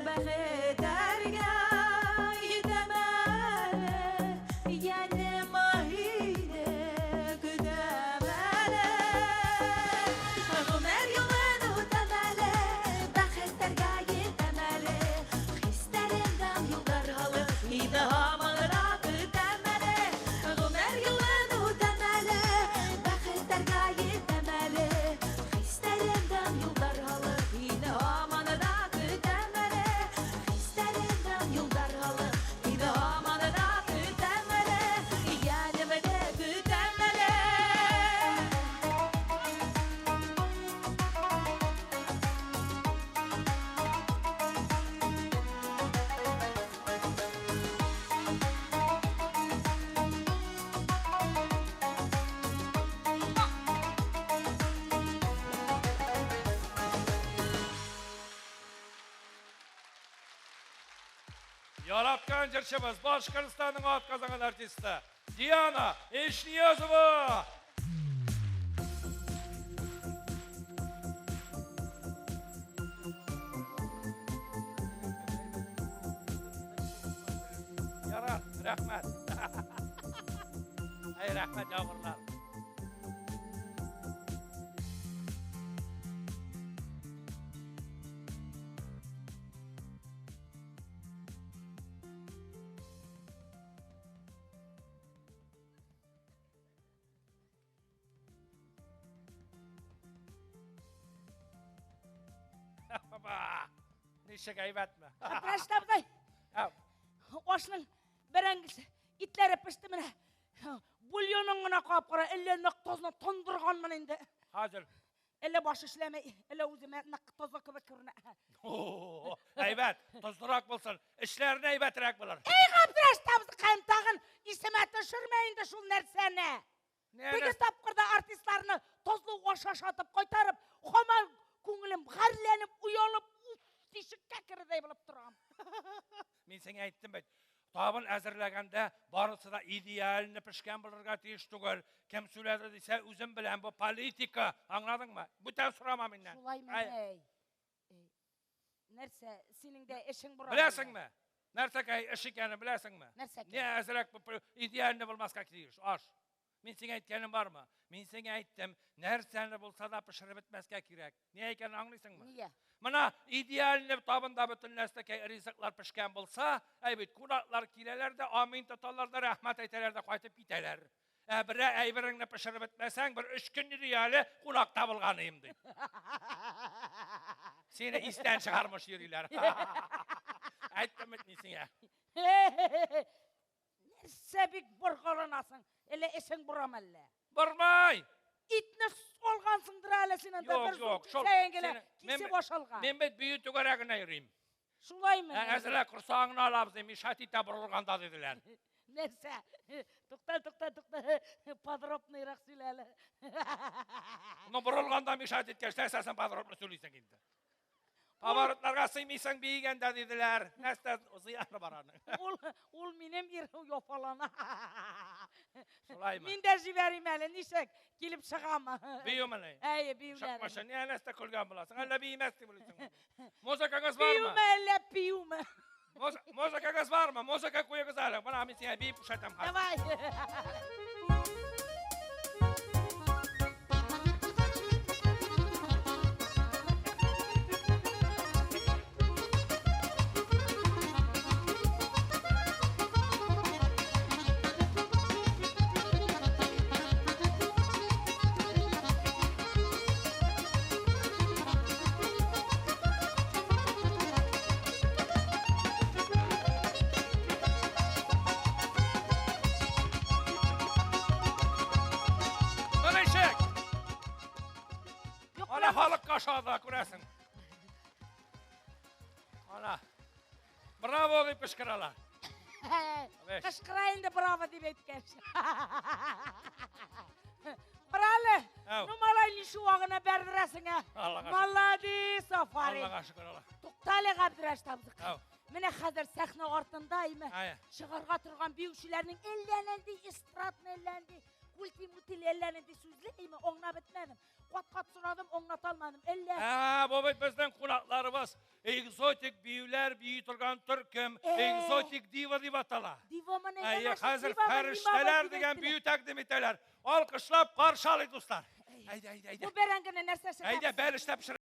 Бәхеттәргә етәм әле, йәнем һине көтәм әле. Ғүмер юлын үтәм әле, бәхеттәргә етәм әле. Хистәремдән юлдар һалып, һине һаман да көтәм әле. Ғүмер юлын үтәм әле, бәхеттәргә етәм әле. Хистәремдән юлдар һалып, һине һаман да көтәм әле. Хистәремдән юлдар һалып, һине һаман да көтәм әле. Йәнемдә көтәм әле. Яраткан җырчыбыз, Башкортстанның атказанган артисты Диана Ишниязова. Ярар, рәхмәт. Әй, рәхмәт яугырлар. Баба, ничек әйбәтме? Габдрәшит абзый, Ау, ашның бәрәңгесе, итләре пеште менә. Бульонын гына кап кара, әллә нык тозны тондырганмын инде. Хәзер. Әллә баш эшләмәй, әллә үземә нык тозлы кебек күренә. О, әйбәт, тозлырак булсын, эшләренә әйбәтрәк булыр. Эй, Габдрәшит абзыкаем, тагын исемә төшермә инде шул нәрсәне. Теге тапкырда артистларны тозлы аш ашатып кайтарып, һаман күңелем гарьләнеп, оялып, уф, тишеккә керердәй булып торам. Мин сиңа әйттем бит. Табын әзерләгәндә барысы да идеально пешкән булырга тиеш түгел. Кем сөйләде дисә, үзем беләм, бу политика, аңладыңмы? Бүтән сорама миннән. Шулаймы, Әй, әй. Әй. Нәрсә, синең дә эшең бура. Беләсеңме? Нәрсәкәй эш икәнен беләсеңме? Нәрсәкәй? Не әзрәк идеально булмаска тиеш, аш. Мин сиңа әйткәнем бармы? Мин сиңа әйттем, нәрсәне булса да пешереп бетмәскә кирәк. Ни икәнен аңлыйсыңмы? Нигә? Мына идеальный табында бөтен нәрсәкәй ризыклар пешкән булса, әй бит кунаклар киләләр дә, амин тоталар да, рәхмәт әйтәләр дә кайтып китәләр. Ә берә әйбереңне пешереп бетмәсәң, бер өч көн йөри әле кунак табылганыем ди. Сине истән чыгармыш йөриләр. Әйттем бит мин сиңа. Нәрсә бик боргаланасың? Әллә эшең бурам әллә? Бармай! Итне алгансыңдыр әле син анда Юк, бер юк, шул. кисәген генә Сине- кисеп ашалган. Мин бит бию түгәрәгенә йөрим. Шулаймы? Ә, Әзрәк корсагыңны алабыз, ди, мешать итә борылганда диделәр. Нәрсә? Тукта, тукта, тукта. Подробныйрак сөйлә әле. Ну, борылганда мешать иткәч, нәрсәсен подробно сөйлисең инде. Поворотларга сыймыйсың биегәндә диделәр. Нәрсә зыяны бар аның. Ул ул минем ир яфалана. Шулаймы? Мин дә җибәрим әле, ничек килеп чыгамы? Биюмени? Әйе, биюләр. Чыкмашы, ни нәрсә көлгән буласың? Әллә биемәс дип уйлыйсыңмы? Музыкагыз бармы? Биюме әллә пиюме? Музыкагыз бармы? Музыка куегыз әле. Менә мин сиңа биеп күрсәтәм хәзер. Давай. Ну ничек? Юк, Ана халыкка ошады, күрәсең. Ана. Браво дип кычкыралар. Беш. Кычкыра инде браво дип әйткәч. Кара әле. Әү. Ну малай ничек вагына бәрдерәсең, ә? Аллага шөкер. Молодец, афарин. Аллага шөкер, Алла. Тукта әле, Габдрәшит абзыкай. Әү. Менә хәзер сәхнә артында име Әйе. чыгарга торган биючеләрнең әллә нинди эстрадный, әллә нинди культи-мультили, әллә нинди сүзле име аңлап бетмәдем. Кат-кат сорадым, аңлата алмадым. Әллә Ә, бу бит безнең кунакларыбыз. Экзотик биюләр бии торган төркем, Э. экзотик дива дип атала. дивамы не Әйе, хәзер фәрештәләр дигән бию тәкъдим итәләр. Алкышлап каршы алыйк, дуслар. Әйдә, әйдә, әйдә. Бу бәрәңгене нәрсәсе? Әйдә, бәлешләп пешер.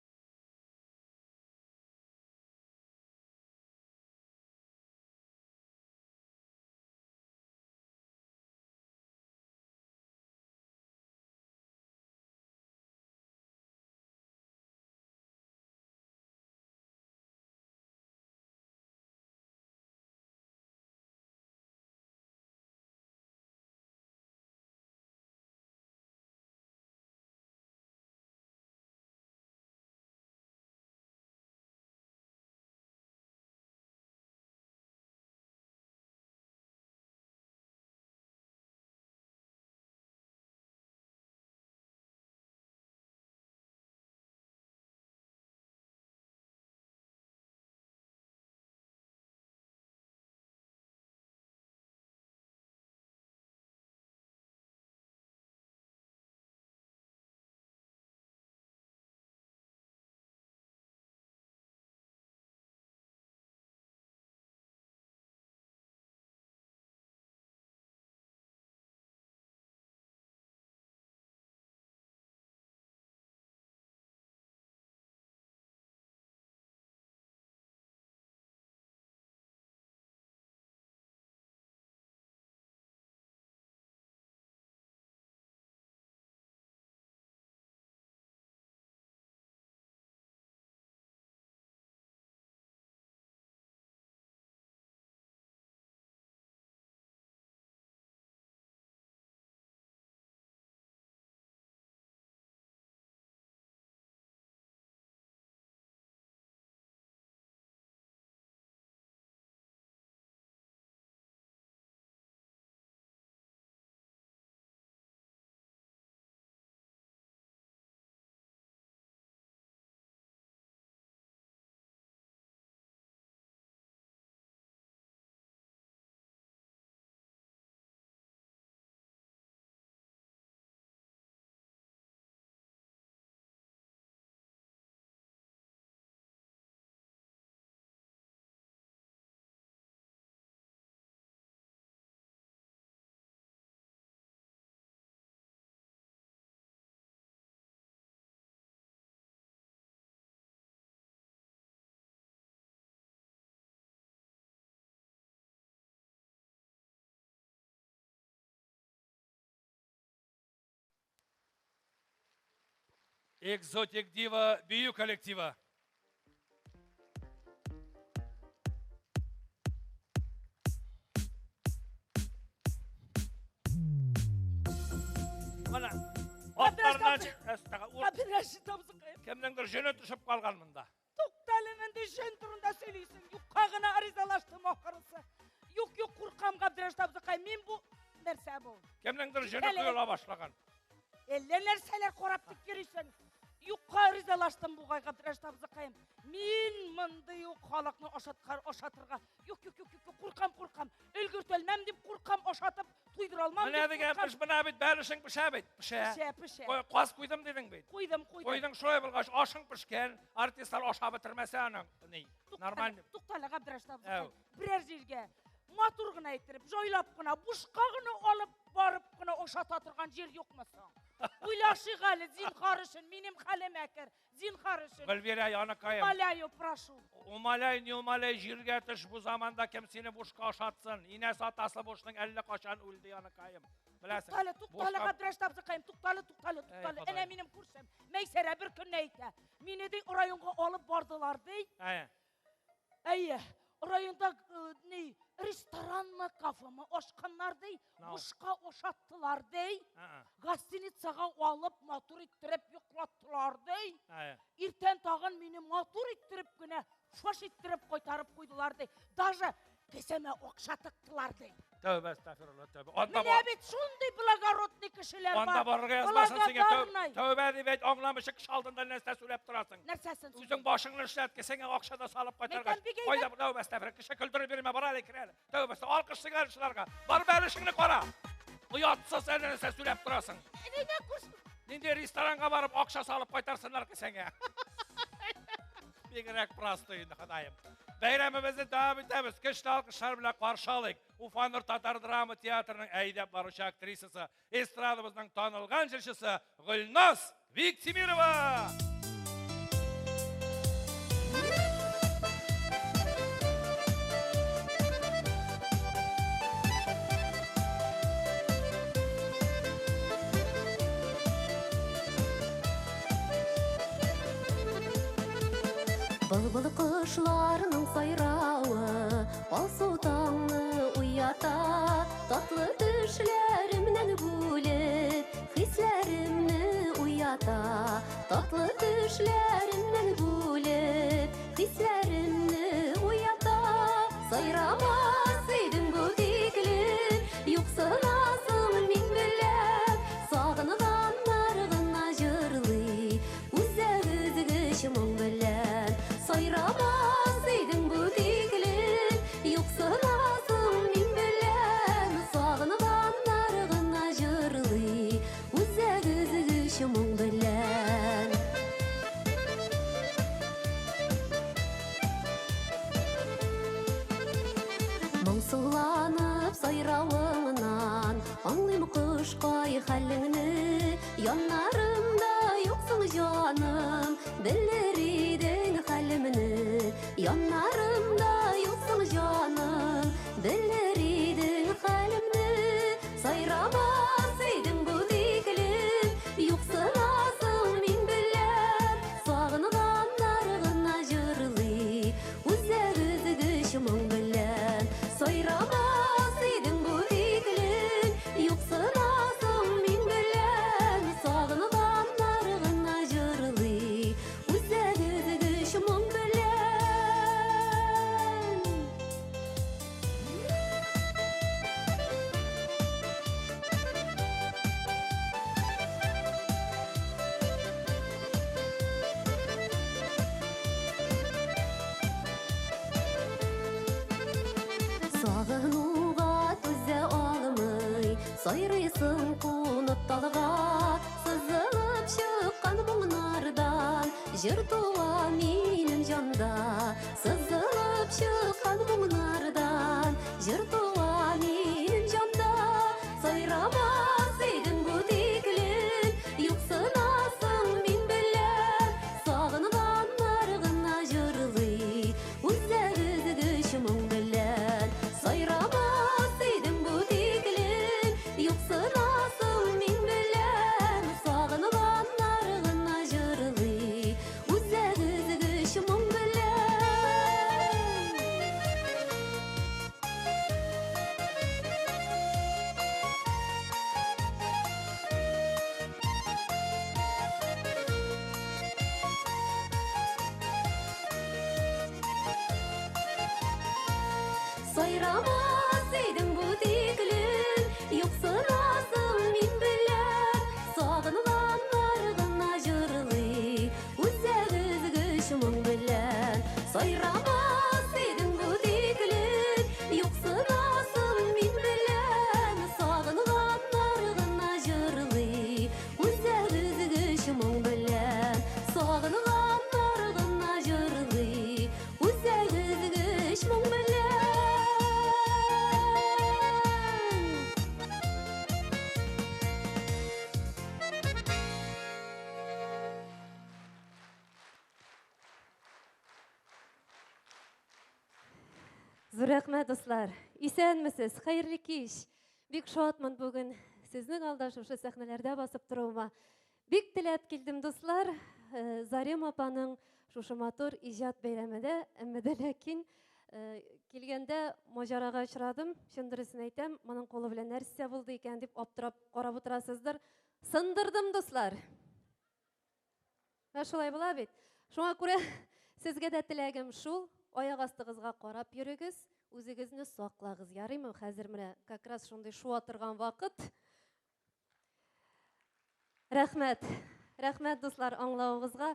Экзотик Дива бию коллективы. Менә атларына Габдрәшит абзыкаем. Кемнеңдер җене төшеп калган монда. Туктале, нинди җен турында сөйлисең? Юкка гына ризалаштым ахрысы. Юк, юк, куркам, Габдрәшит абзыкай. Мин бу нәрсә бу? Кемнеңдер җене коела башлаган. Әллә нәрсәләр карап тик йөрисең. Юкка ризалаштым бугай, Габдрәшит абзыкаем. Мин мондый ук халыкны ашаткар, ашатырга. Юк, юк, юк, юк, куркам, куркам. Өлгертәлмәм дип куркам, ашатып туйдыра алмам Менә дип дигән куркам. пеш, менә бит бәлешең пешә бит, пешә. Пешә, пешә. Кой, каз куйдым дидең бит. Куйдым, куйдым. Куйдың шулай булгач, ашың пешкән, артистлар ашап бетермәсә аның. Ни? Нормально. Туктале, Габдрәшит абзыкай. Әү. Берәр җиргә матур гына иттереп, җайлап кына, бушка гына алып барып кына ашата торган җир юкмы соң? Уйлашыйк әле, зинһар өчен, минем хәлем әкер, зинһар өчен. Гөлвирә, яныкаем. Умоляю, прошу. Умоляй, не умоляй, җиргә төш бу заманда кем сине бушка ашатсын? Инәсе атасы бушның әллә качан үлде, яныкаем. Беләсең. Туктале, туктале, бушка- Габдрәшит абзыкаем, туктале, туктале, туктале. Ходаем. Әнә минем күршем, Мәйсәрә бер көнне әйтә. Мине ди районга алып бардылар ди. Әйе. Әйе, районда ни, ресторанмы, кафемы ашканнар ди, No. бушка ашаттылар ди. А-а. Гостиницага алып матур иттереп йоклаттылар ди. Әйе. Иртән тагын мине матур иттереп кенә, фаш иттереп кайтарып куйдылар ди. Даже кесәмә акча тыктылар ди. Тәүбә, әстәгъфирулла, тәүбә. Анда Менә бар. бит шундый благородный кешеләр бар. Анда барырга язмасын сиңа. Благодарный. Тәүбә дип әйт, аңламыйча кеше алдында нәрсә сөйләп торасың. Нәрсәсен? Үзең башыңны эшләт, кесәңә акча да салып кайтаргач. Мәйтәм, бик Кайда тәүбә, әстәгъфирулла, кеше көлдереп йөрмә, бар әле, кер әле. Тәүбә, алкыш сиңа шуларга. Бар бәлешеңне кара. Оятсыз әллә нәрсә сөйләп торасың. Нигә күрсен? Нинди ресторанга барып акча салып кайтарсыннар кесәңә. Бигрәк простой инде, Ходаем. Бәйрәмебезне дәвам итәбез. Көчле алкышлар белән каршы алыйк. Уфа Нур татар драма театрының әйдәп баручы актрисасы, эстрадабызның танылган җырчысы Гөлназ Биктимирова. Былбыл кошларының сайравы алсу таңны уята, татлы төшләремнән бүлеп, хисләремне уята, татлы төшләремнән бүлеп, хисләремне уята. Сайрамас идем бу тиклем, юксынасың мин беләм, сагынганнар гына җырлый, үзәгезгеч моң белән. Сайрамас идең бу тиклем, юксынасың мин беләм, сагынганнар гына җырлый, үзәгезгеч моң белән. Моңсуланып сайравыңнан аңлыйм кошкай хәлеңне, яннарымда юксың җаным, белер идең хәлемне. Яннарымда юксың җаным, белер идең хәлемне. Сайрамас идең бу тиклем, юксынасың мин беләм, сагынганнар гына җырлый, үзәгезгеч моң белән. Сайрамас идең бу тиклем, юксынасың мин беләм, сагынганнар гына җырлый, үзәгезгеч моң белән. Сагынуга түзә алмый, сайрыйсың кунып талга, сызылып чыккан моңнардан җыр туа минем җанда, сызылып чыккан моңнардан җыр туа минем җанда. Сайрамас идең бу тиклем, юксынасың мин беләм, сагынганнар гына җырлый, үзәгезгеч моң белән. Сайрамас идең бу тиклем, юксынасың мин беләм, сагынганнар гына җырлый, Сайрамас идең бу тиклем, юксынасың мин беләм. Сагынганнар гына җырлый, үзәк өзгеч моң белән. Сайрамас идең бу тиклем, юксынасың мин беләм. Сагынганнар гына җырлый, үзәк өзгеч моң белән. Сагынганнар гына җырлый, үзәк өзгеч моң белән. Зур рәхмәт, дуслар. Исәнмесез, хәерле кич. Бик шатмын бүген сезнең алда шушы сәхнәләрдә басып торуыма. Бик теләп килдем, дуслар. Зарема апаның шушы матур иҗат бәйрәмендә, әмма дә ләкин килгәндә маҗарага очрадым. Чын дөресен әйтәм, моның кулы белән нәрсә булды икән дип аптырап карап утырасыздыр. Сындырдым, дуслар. Менә шулай була бит. Шуңа күрә сезгә дә теләгем шул, аяк астыгызга карап йөрегез, үзегезне саклагыз. Ярыймы? Хәзер менә как раз шундый шуа торган вакыт. Рәхмәт. Рәхмәт, дуслар, аңлавыгызга.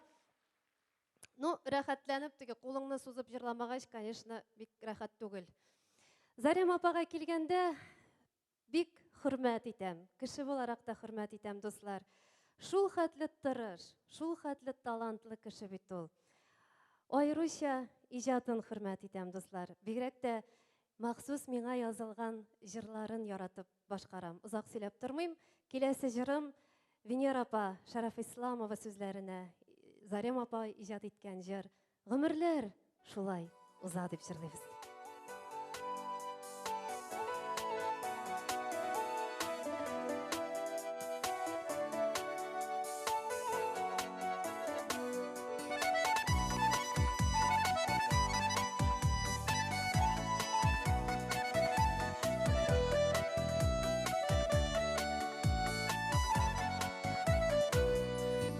Ну, рәхәтләнеп теге кулыңны сузып җырламагач, конечно, бик рәхәт түгел. Зарема апага килгәндә, бик хөрмәт итәм. Кеше буларак та хөрмәт итәм, дуслар. Шул хәтле тырыш, шул хәтле талантлы кеше бит ул. Аеруча иҗатын хөрмәт итәм, дуслар. Бигрәк тә махсус миңа язылган җырларын яратып башкарам. Озак сөйләп тормыйм. Киләсе җырым Венера апа Шәрәфисламова сүзләренә Зарема апа иҗат иткән җыр Гомерләр шулай уза дип җырлыйбыз.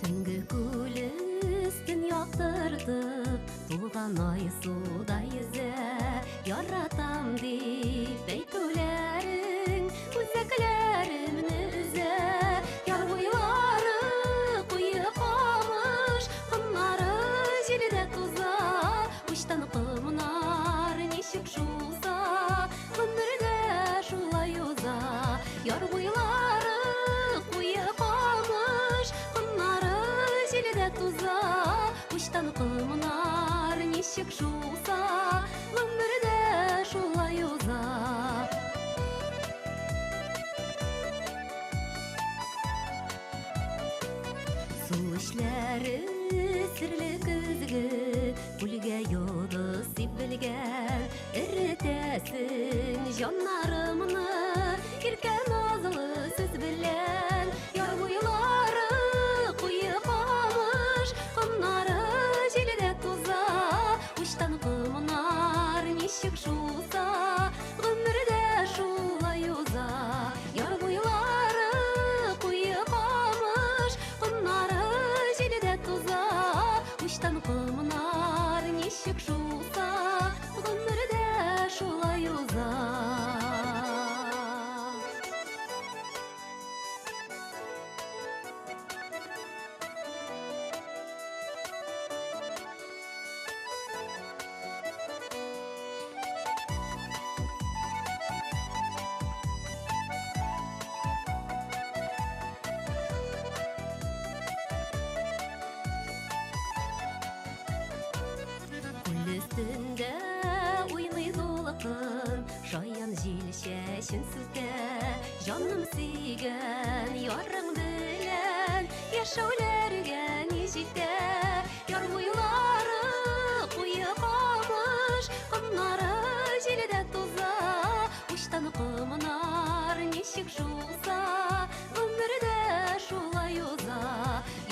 Төнге күл өстен яктыртып, тулган ай суда йөзә. Яратам дип әйтүләрең үзәкләремне өзә. Яр буйлары куе камыш, комнары җилдә туза. Учтан комнар ничек шуса, гомердә шулай уза. Яр буйлары куе камыш, комнары җилдә туза. Учтан комнар ничек шуса, гомердә шулай уза. Су эчләре серле көзге, күлгә йолдыз сибелгән. Эретәсең җаннарымны иркә назлы сүз белән. Яр буйлары куе камыш, комнары җилдә туза. Учтан комнар ничек шуса, гомердә шулай уза. Яр буйлары куе камыш, комнары җилдә туза. Учтан комнар ничек шуса, гомердә шулай уза. Күл өстендә уйный дулкын, шаян җил чәчен сүтә. Җаным сөйгән ярың белән яшәүләргә ни җитә? Яр буйлары куе камыш, комнары җилдә туза. Учтан комнар ничек шуса, гомердә шулай уза.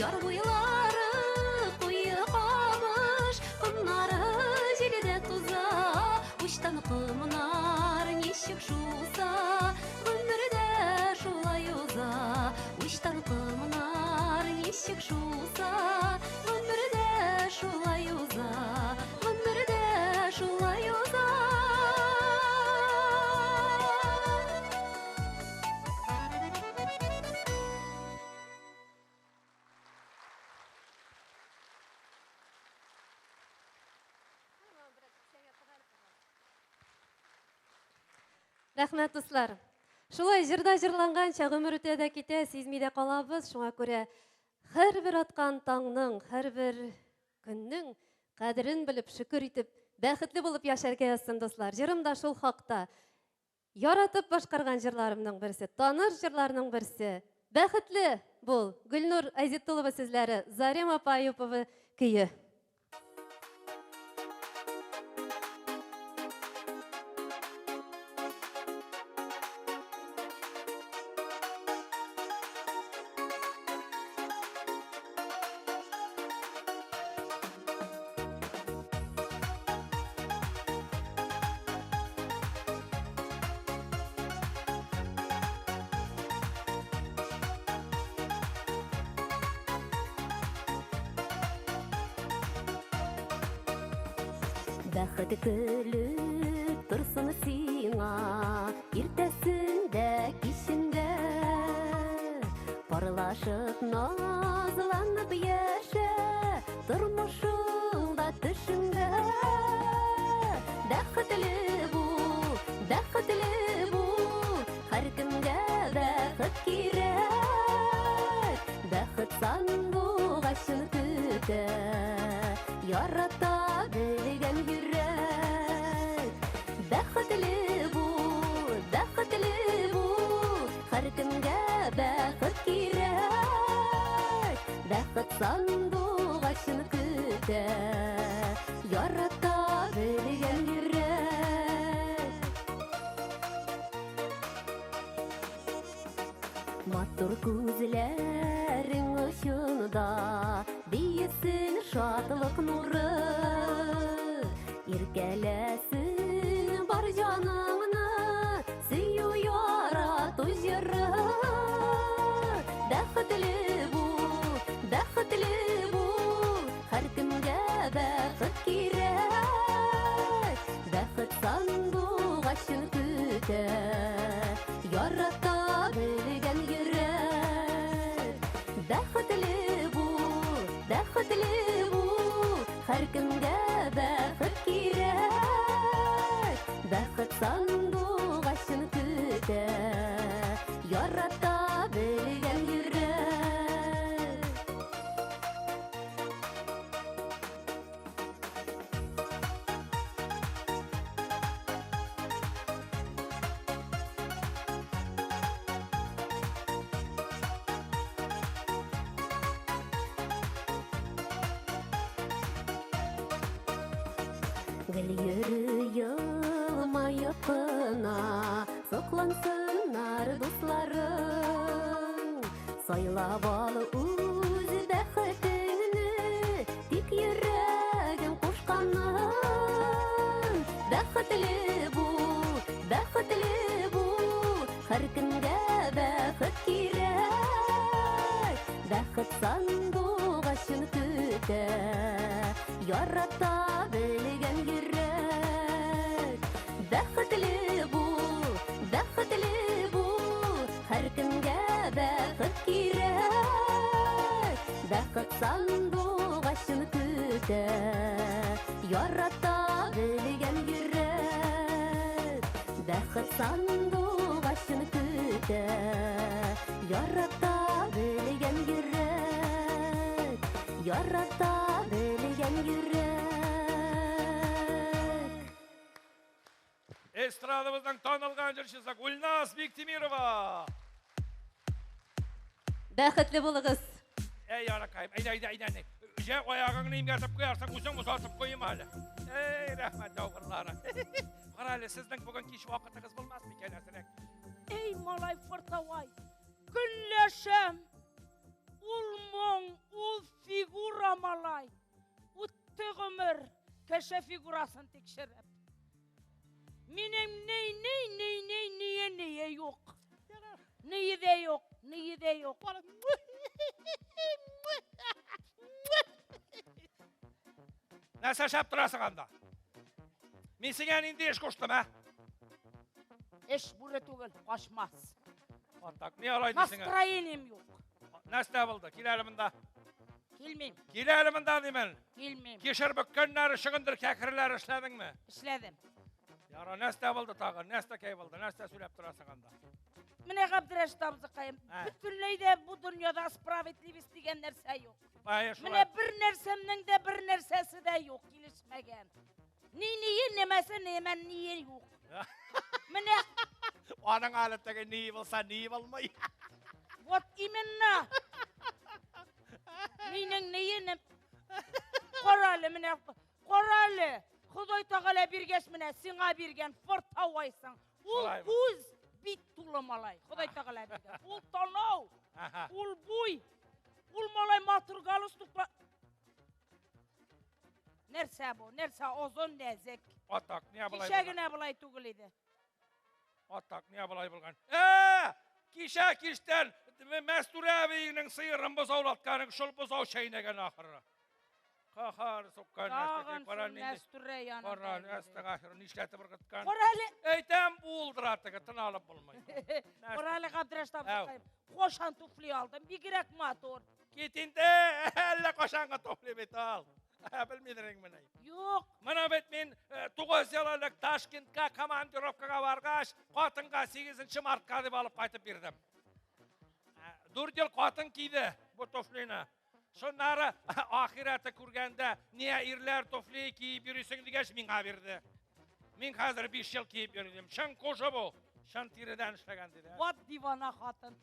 Яр буйлары куе камыш, комнары җилдә туза. Учтан комнар ничек шуса, гомердә шулай уза. Учтан комнар ничек шуса, гомердә Рәхмәт, дуслар. Шулай җырда җырланганча гомер үтә дә китә, сизми дә калабыз. Шуңа күрә һәрбер аткан таңның, һәрбер көннең кадерен белеп, шөкер итеп, бәхетле булып яшәргә язсын, дуслар. Җырым да шул хакта. Яратып башкарган җырларымның берсе, таныш җырларның берсе. Бәхетле бул! Гөлнур Айзетулова сүзләре, Зарема апа Аюпова көе. Бәхет көлеп торсын сиңа, иртәсен дә, кичен дә. Парлашып, назланып яшә, тормышыңда, төшеңдә. Бәхетле бул, бәхетле бул, һәркемгә бәхет кирәк. Бәхет сандугачын көтә, ярата белгән йөрәк. Бәхетле бул, бәхетле бул, һәркемгә бәхет кирәк. Бәхет сандугачын көтә, ярата белгән йөрәк. Матур күзләрең очында биесен шатлык нуры. Иркәләсен бар җаныңны сөю ярату җыры. Бәхетле бул, бәхетле бул, һәркемгә бәхет кирәк. Бәхет сандугачын көтә, ярата белгән йөрәк. Бәхетле бул, бәхетле бул, һәркемгә бәхет кирәк. Бәхет сандугачын көтә, ярата белгән йөрәк. Гел йөри елмаеп кына, соклансыннар дусларың. Сайлап ал үз бәхетеңне, тик йөрәгең кушканын. Бәхетле бул, бәхетле бул, һәркемгә бәхет кирәк. Бәхет сандугачын көтә, ярата белгән йөрәк. Бәхетле бул, бәхетле бул, һәркемгә бәхет кирәк. Бәхет сандугачын көтә, ярата белгән йөрәк. Бәхет сандугачын көтә, ярата белгән йөрәк. Ярата белгән йөрәк. Эстрадабызның танылган җырчысы Гульназ Биктимирова. Бәхетле булыгыз. Әй, яракаем, әйдә, әйдә, әйдә. әйдә. Җә аягыңны имгәтеп куярсың, үзең озатып куйым әле. Әй, рәхмәт яугырлары. Кара әле, сезнең бүген кич вакытыгыз булмас микән әзрәк? Эй, малай фортовай, көнләшәм. Ул моң, ул фигура малай. Үтте гомер, кеше фигурасын тикшереп. Минем ни, ни, ни, ни, ние, ние юк. Ние дә юк, ние дә юк. Нәрсә шәп торасың анда? Мин сиңа нинди эш куштым, ә? Эш бүре түгел, качмас. Вот так, ни алай дисең? ә? Настроением юк. Нәрсә булды? Кил әле монда. Килмим, Кил әле монда димен. килмим. Кишер бөккәннәре, чөгендер кәкреләр эшләдеңме? Эшләдем. Яра, нәрсә булды тагы? Нәрсә кәй булды? Нәрсә сөйләп торасың анда? Менә Габдрәшит абзыкаем, бөтенләй дә бу дөньяда справедливость дигән нәрсә юк. Әйе, шулай. Менә бер нәрсәмнең дә бер нәрсәсе дә юк, килешмәгән. Ни ние, нәмәсе, нәмә ние юк. Менә Аның әле теге ни булса, ни булмый. Вот именно. Минең ниене Кара әле, менә кара әле. Ходай Тәгалә биргәч менә сиңа биргән фортауайсың. Ул Шулаймы? күз бит тулы малай. Ходай Тәгалә биргән. Ул танау, ул буй. Ул малай матур галстукла. Нәрсә бу? Нәрсә озын нәзек? Атак, ни болай Кичә булган? генә болай түгел иде. Атак, ни болай булган? Кичә кичтән Мәстүрә әбиеңнең сыерын бозаулатканың шул бозау чәйнәгән ахыры. Кахар суккан Тагын нәрсә, кара шул нинди. Мәстүрә янында. Кара йөри. нәрсә ахыры нишләтеп ыргыткан. Кара әле. Әйтәм булдыра теге, тын алып булмый. Кара әле Габдрәшит Әу. абзыкаем. Кошан туфли алдым, бигрәк матур. Кит инде, әллә кашанга туфли бит ал. Белмидерең менә. Юк, Менә бит мин 9 ел элек Ташкентка командировкага баргач, хатынга 8 мартка дип алып кайтып бирдем. 4 ел хатын киде бу туфлины. Шуннары ахирәте күргәндә, "Ния ирләр туфли киеп йөрисең?" дигәч, миңа бирде. Мин хәзер 5 ел киеп йөрдем. Чын кожа бу. Чын тиредән эшләгән диде. вот дивана хатын.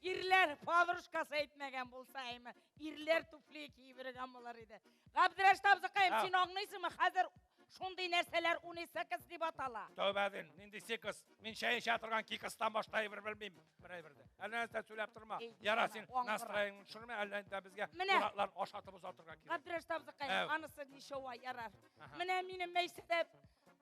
Ирләр подружкасы әйтмәгән булса әйме, ирләр туфли киеп йөргән булыр иде. Габдрәшит абзыкаем, Әу. син аңлыйсыңмы? Хәзер шундый нәрсәләр унисекс дип атала. Тәүбә дин, нинди секс? Мин чәй эчә торган кикстан башка әйбер белмим. Бер әйбер дә. Әллә нәрсә сөйләп торма. Эй, Яра дивана, син аңгыра. настроениеңне төшермә, әллә инде безгә Менә. кунаклар ашатып озатырга кирәк. Габдрәшит абзыкаем, Әу. анысы ничего ярар. Аһа. Менә минем Мәйсәрә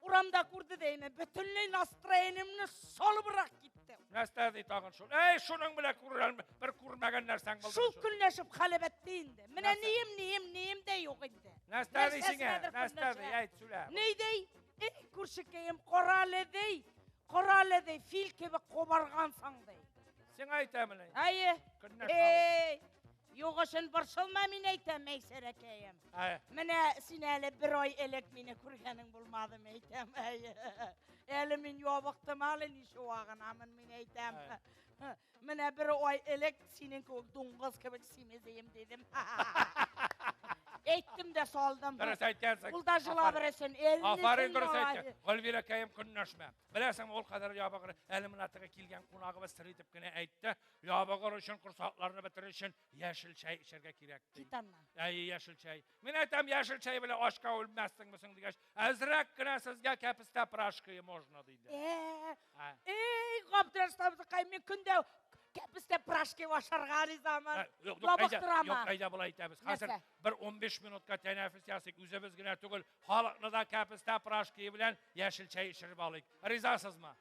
урамда күрде дә, бөтенләй настроениемне салыбрак китте. Нәрсә ди тагын шул? Әй, шуның белән күргән бер күрмәгән нәрсәң булды. Шул көнләшеп хәле бетте инде. Менә Нәрсә? нием, нием, нием дә юк инде. Нәрсә ди сиңа? Нәрсәсенәдер Нәрсә ди? көнләшә. Әйт, сөйлә. Ни ди? Эй, күршекәем, карале ди. Карале ди, фил кебек кубаргансың ди. Сиңа әйтәм менә. Әйе. Көнләшмә ул. Эй, юк өчен борчылма, мин әйтәм, Мәйсәрәкәем. Әй, Менә син әле бер ай элек мине күргәнең булмады, әйтәм. Әйе. Әле мин ябыктым, әле ничего гынамын, мин әйтәм. Менә бер ай элек синең кебек дуңгыз кебек симезем дидем. Әйттем дә салдым. Дөрес әйткәнсең. Ул да жыла берсен, Афәрин, дөрес әйткән. Гөлвирәкәем, көнләшмә. Беләсеңме, ул кадәр ябыгыр, әле менә теге килгән кунагыбыз сер итеп кенә әйтте. Ябыгыр өчен, корсакларны бетерер өчен яшел чәй эчәргә кирәк ди. Кит аннан. Әй, яшел чәй. Мин әйтәм, яшел чәй белән ашка үлмәссеңме соң дигәч, әзрәк кенә сезгә кәпестә пирожки можно диде. Ә. Эй, Габдрәшит абзыкай, мин көндә кәпестә пирожки ашарга ризамын. Юк, юк, әйдә, Ябыктырама. юк, әйдә болай итәбез. Хәзер Нәрсә? бер 15 минутка тәнәфес ясыйк. Үзебез генә түгел, халыкны да кәпестә пирожки белән яшел чәй эчереп алыйк. Ризасызмы?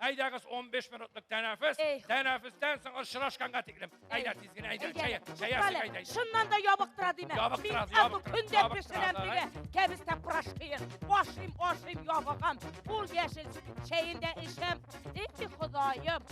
Әйдәгез 15 минутлык тәнәфес. Эй. Тәнәфестән соң очрашканга тиклем. Әйдә тиз генә, әйдә, чәй, чәй ясыйк, әйдә. әйдә. Шуннан да ябыктыра димә. Ябыктыра, Мин ябыктыра, көндә ябыктыра, пешерәм давай. диге. Кәбестә пирожкиен. Ашыйм, ашыйм, ябыгам. Ул яшел чәен дә эчәм. Эй, Ходаем.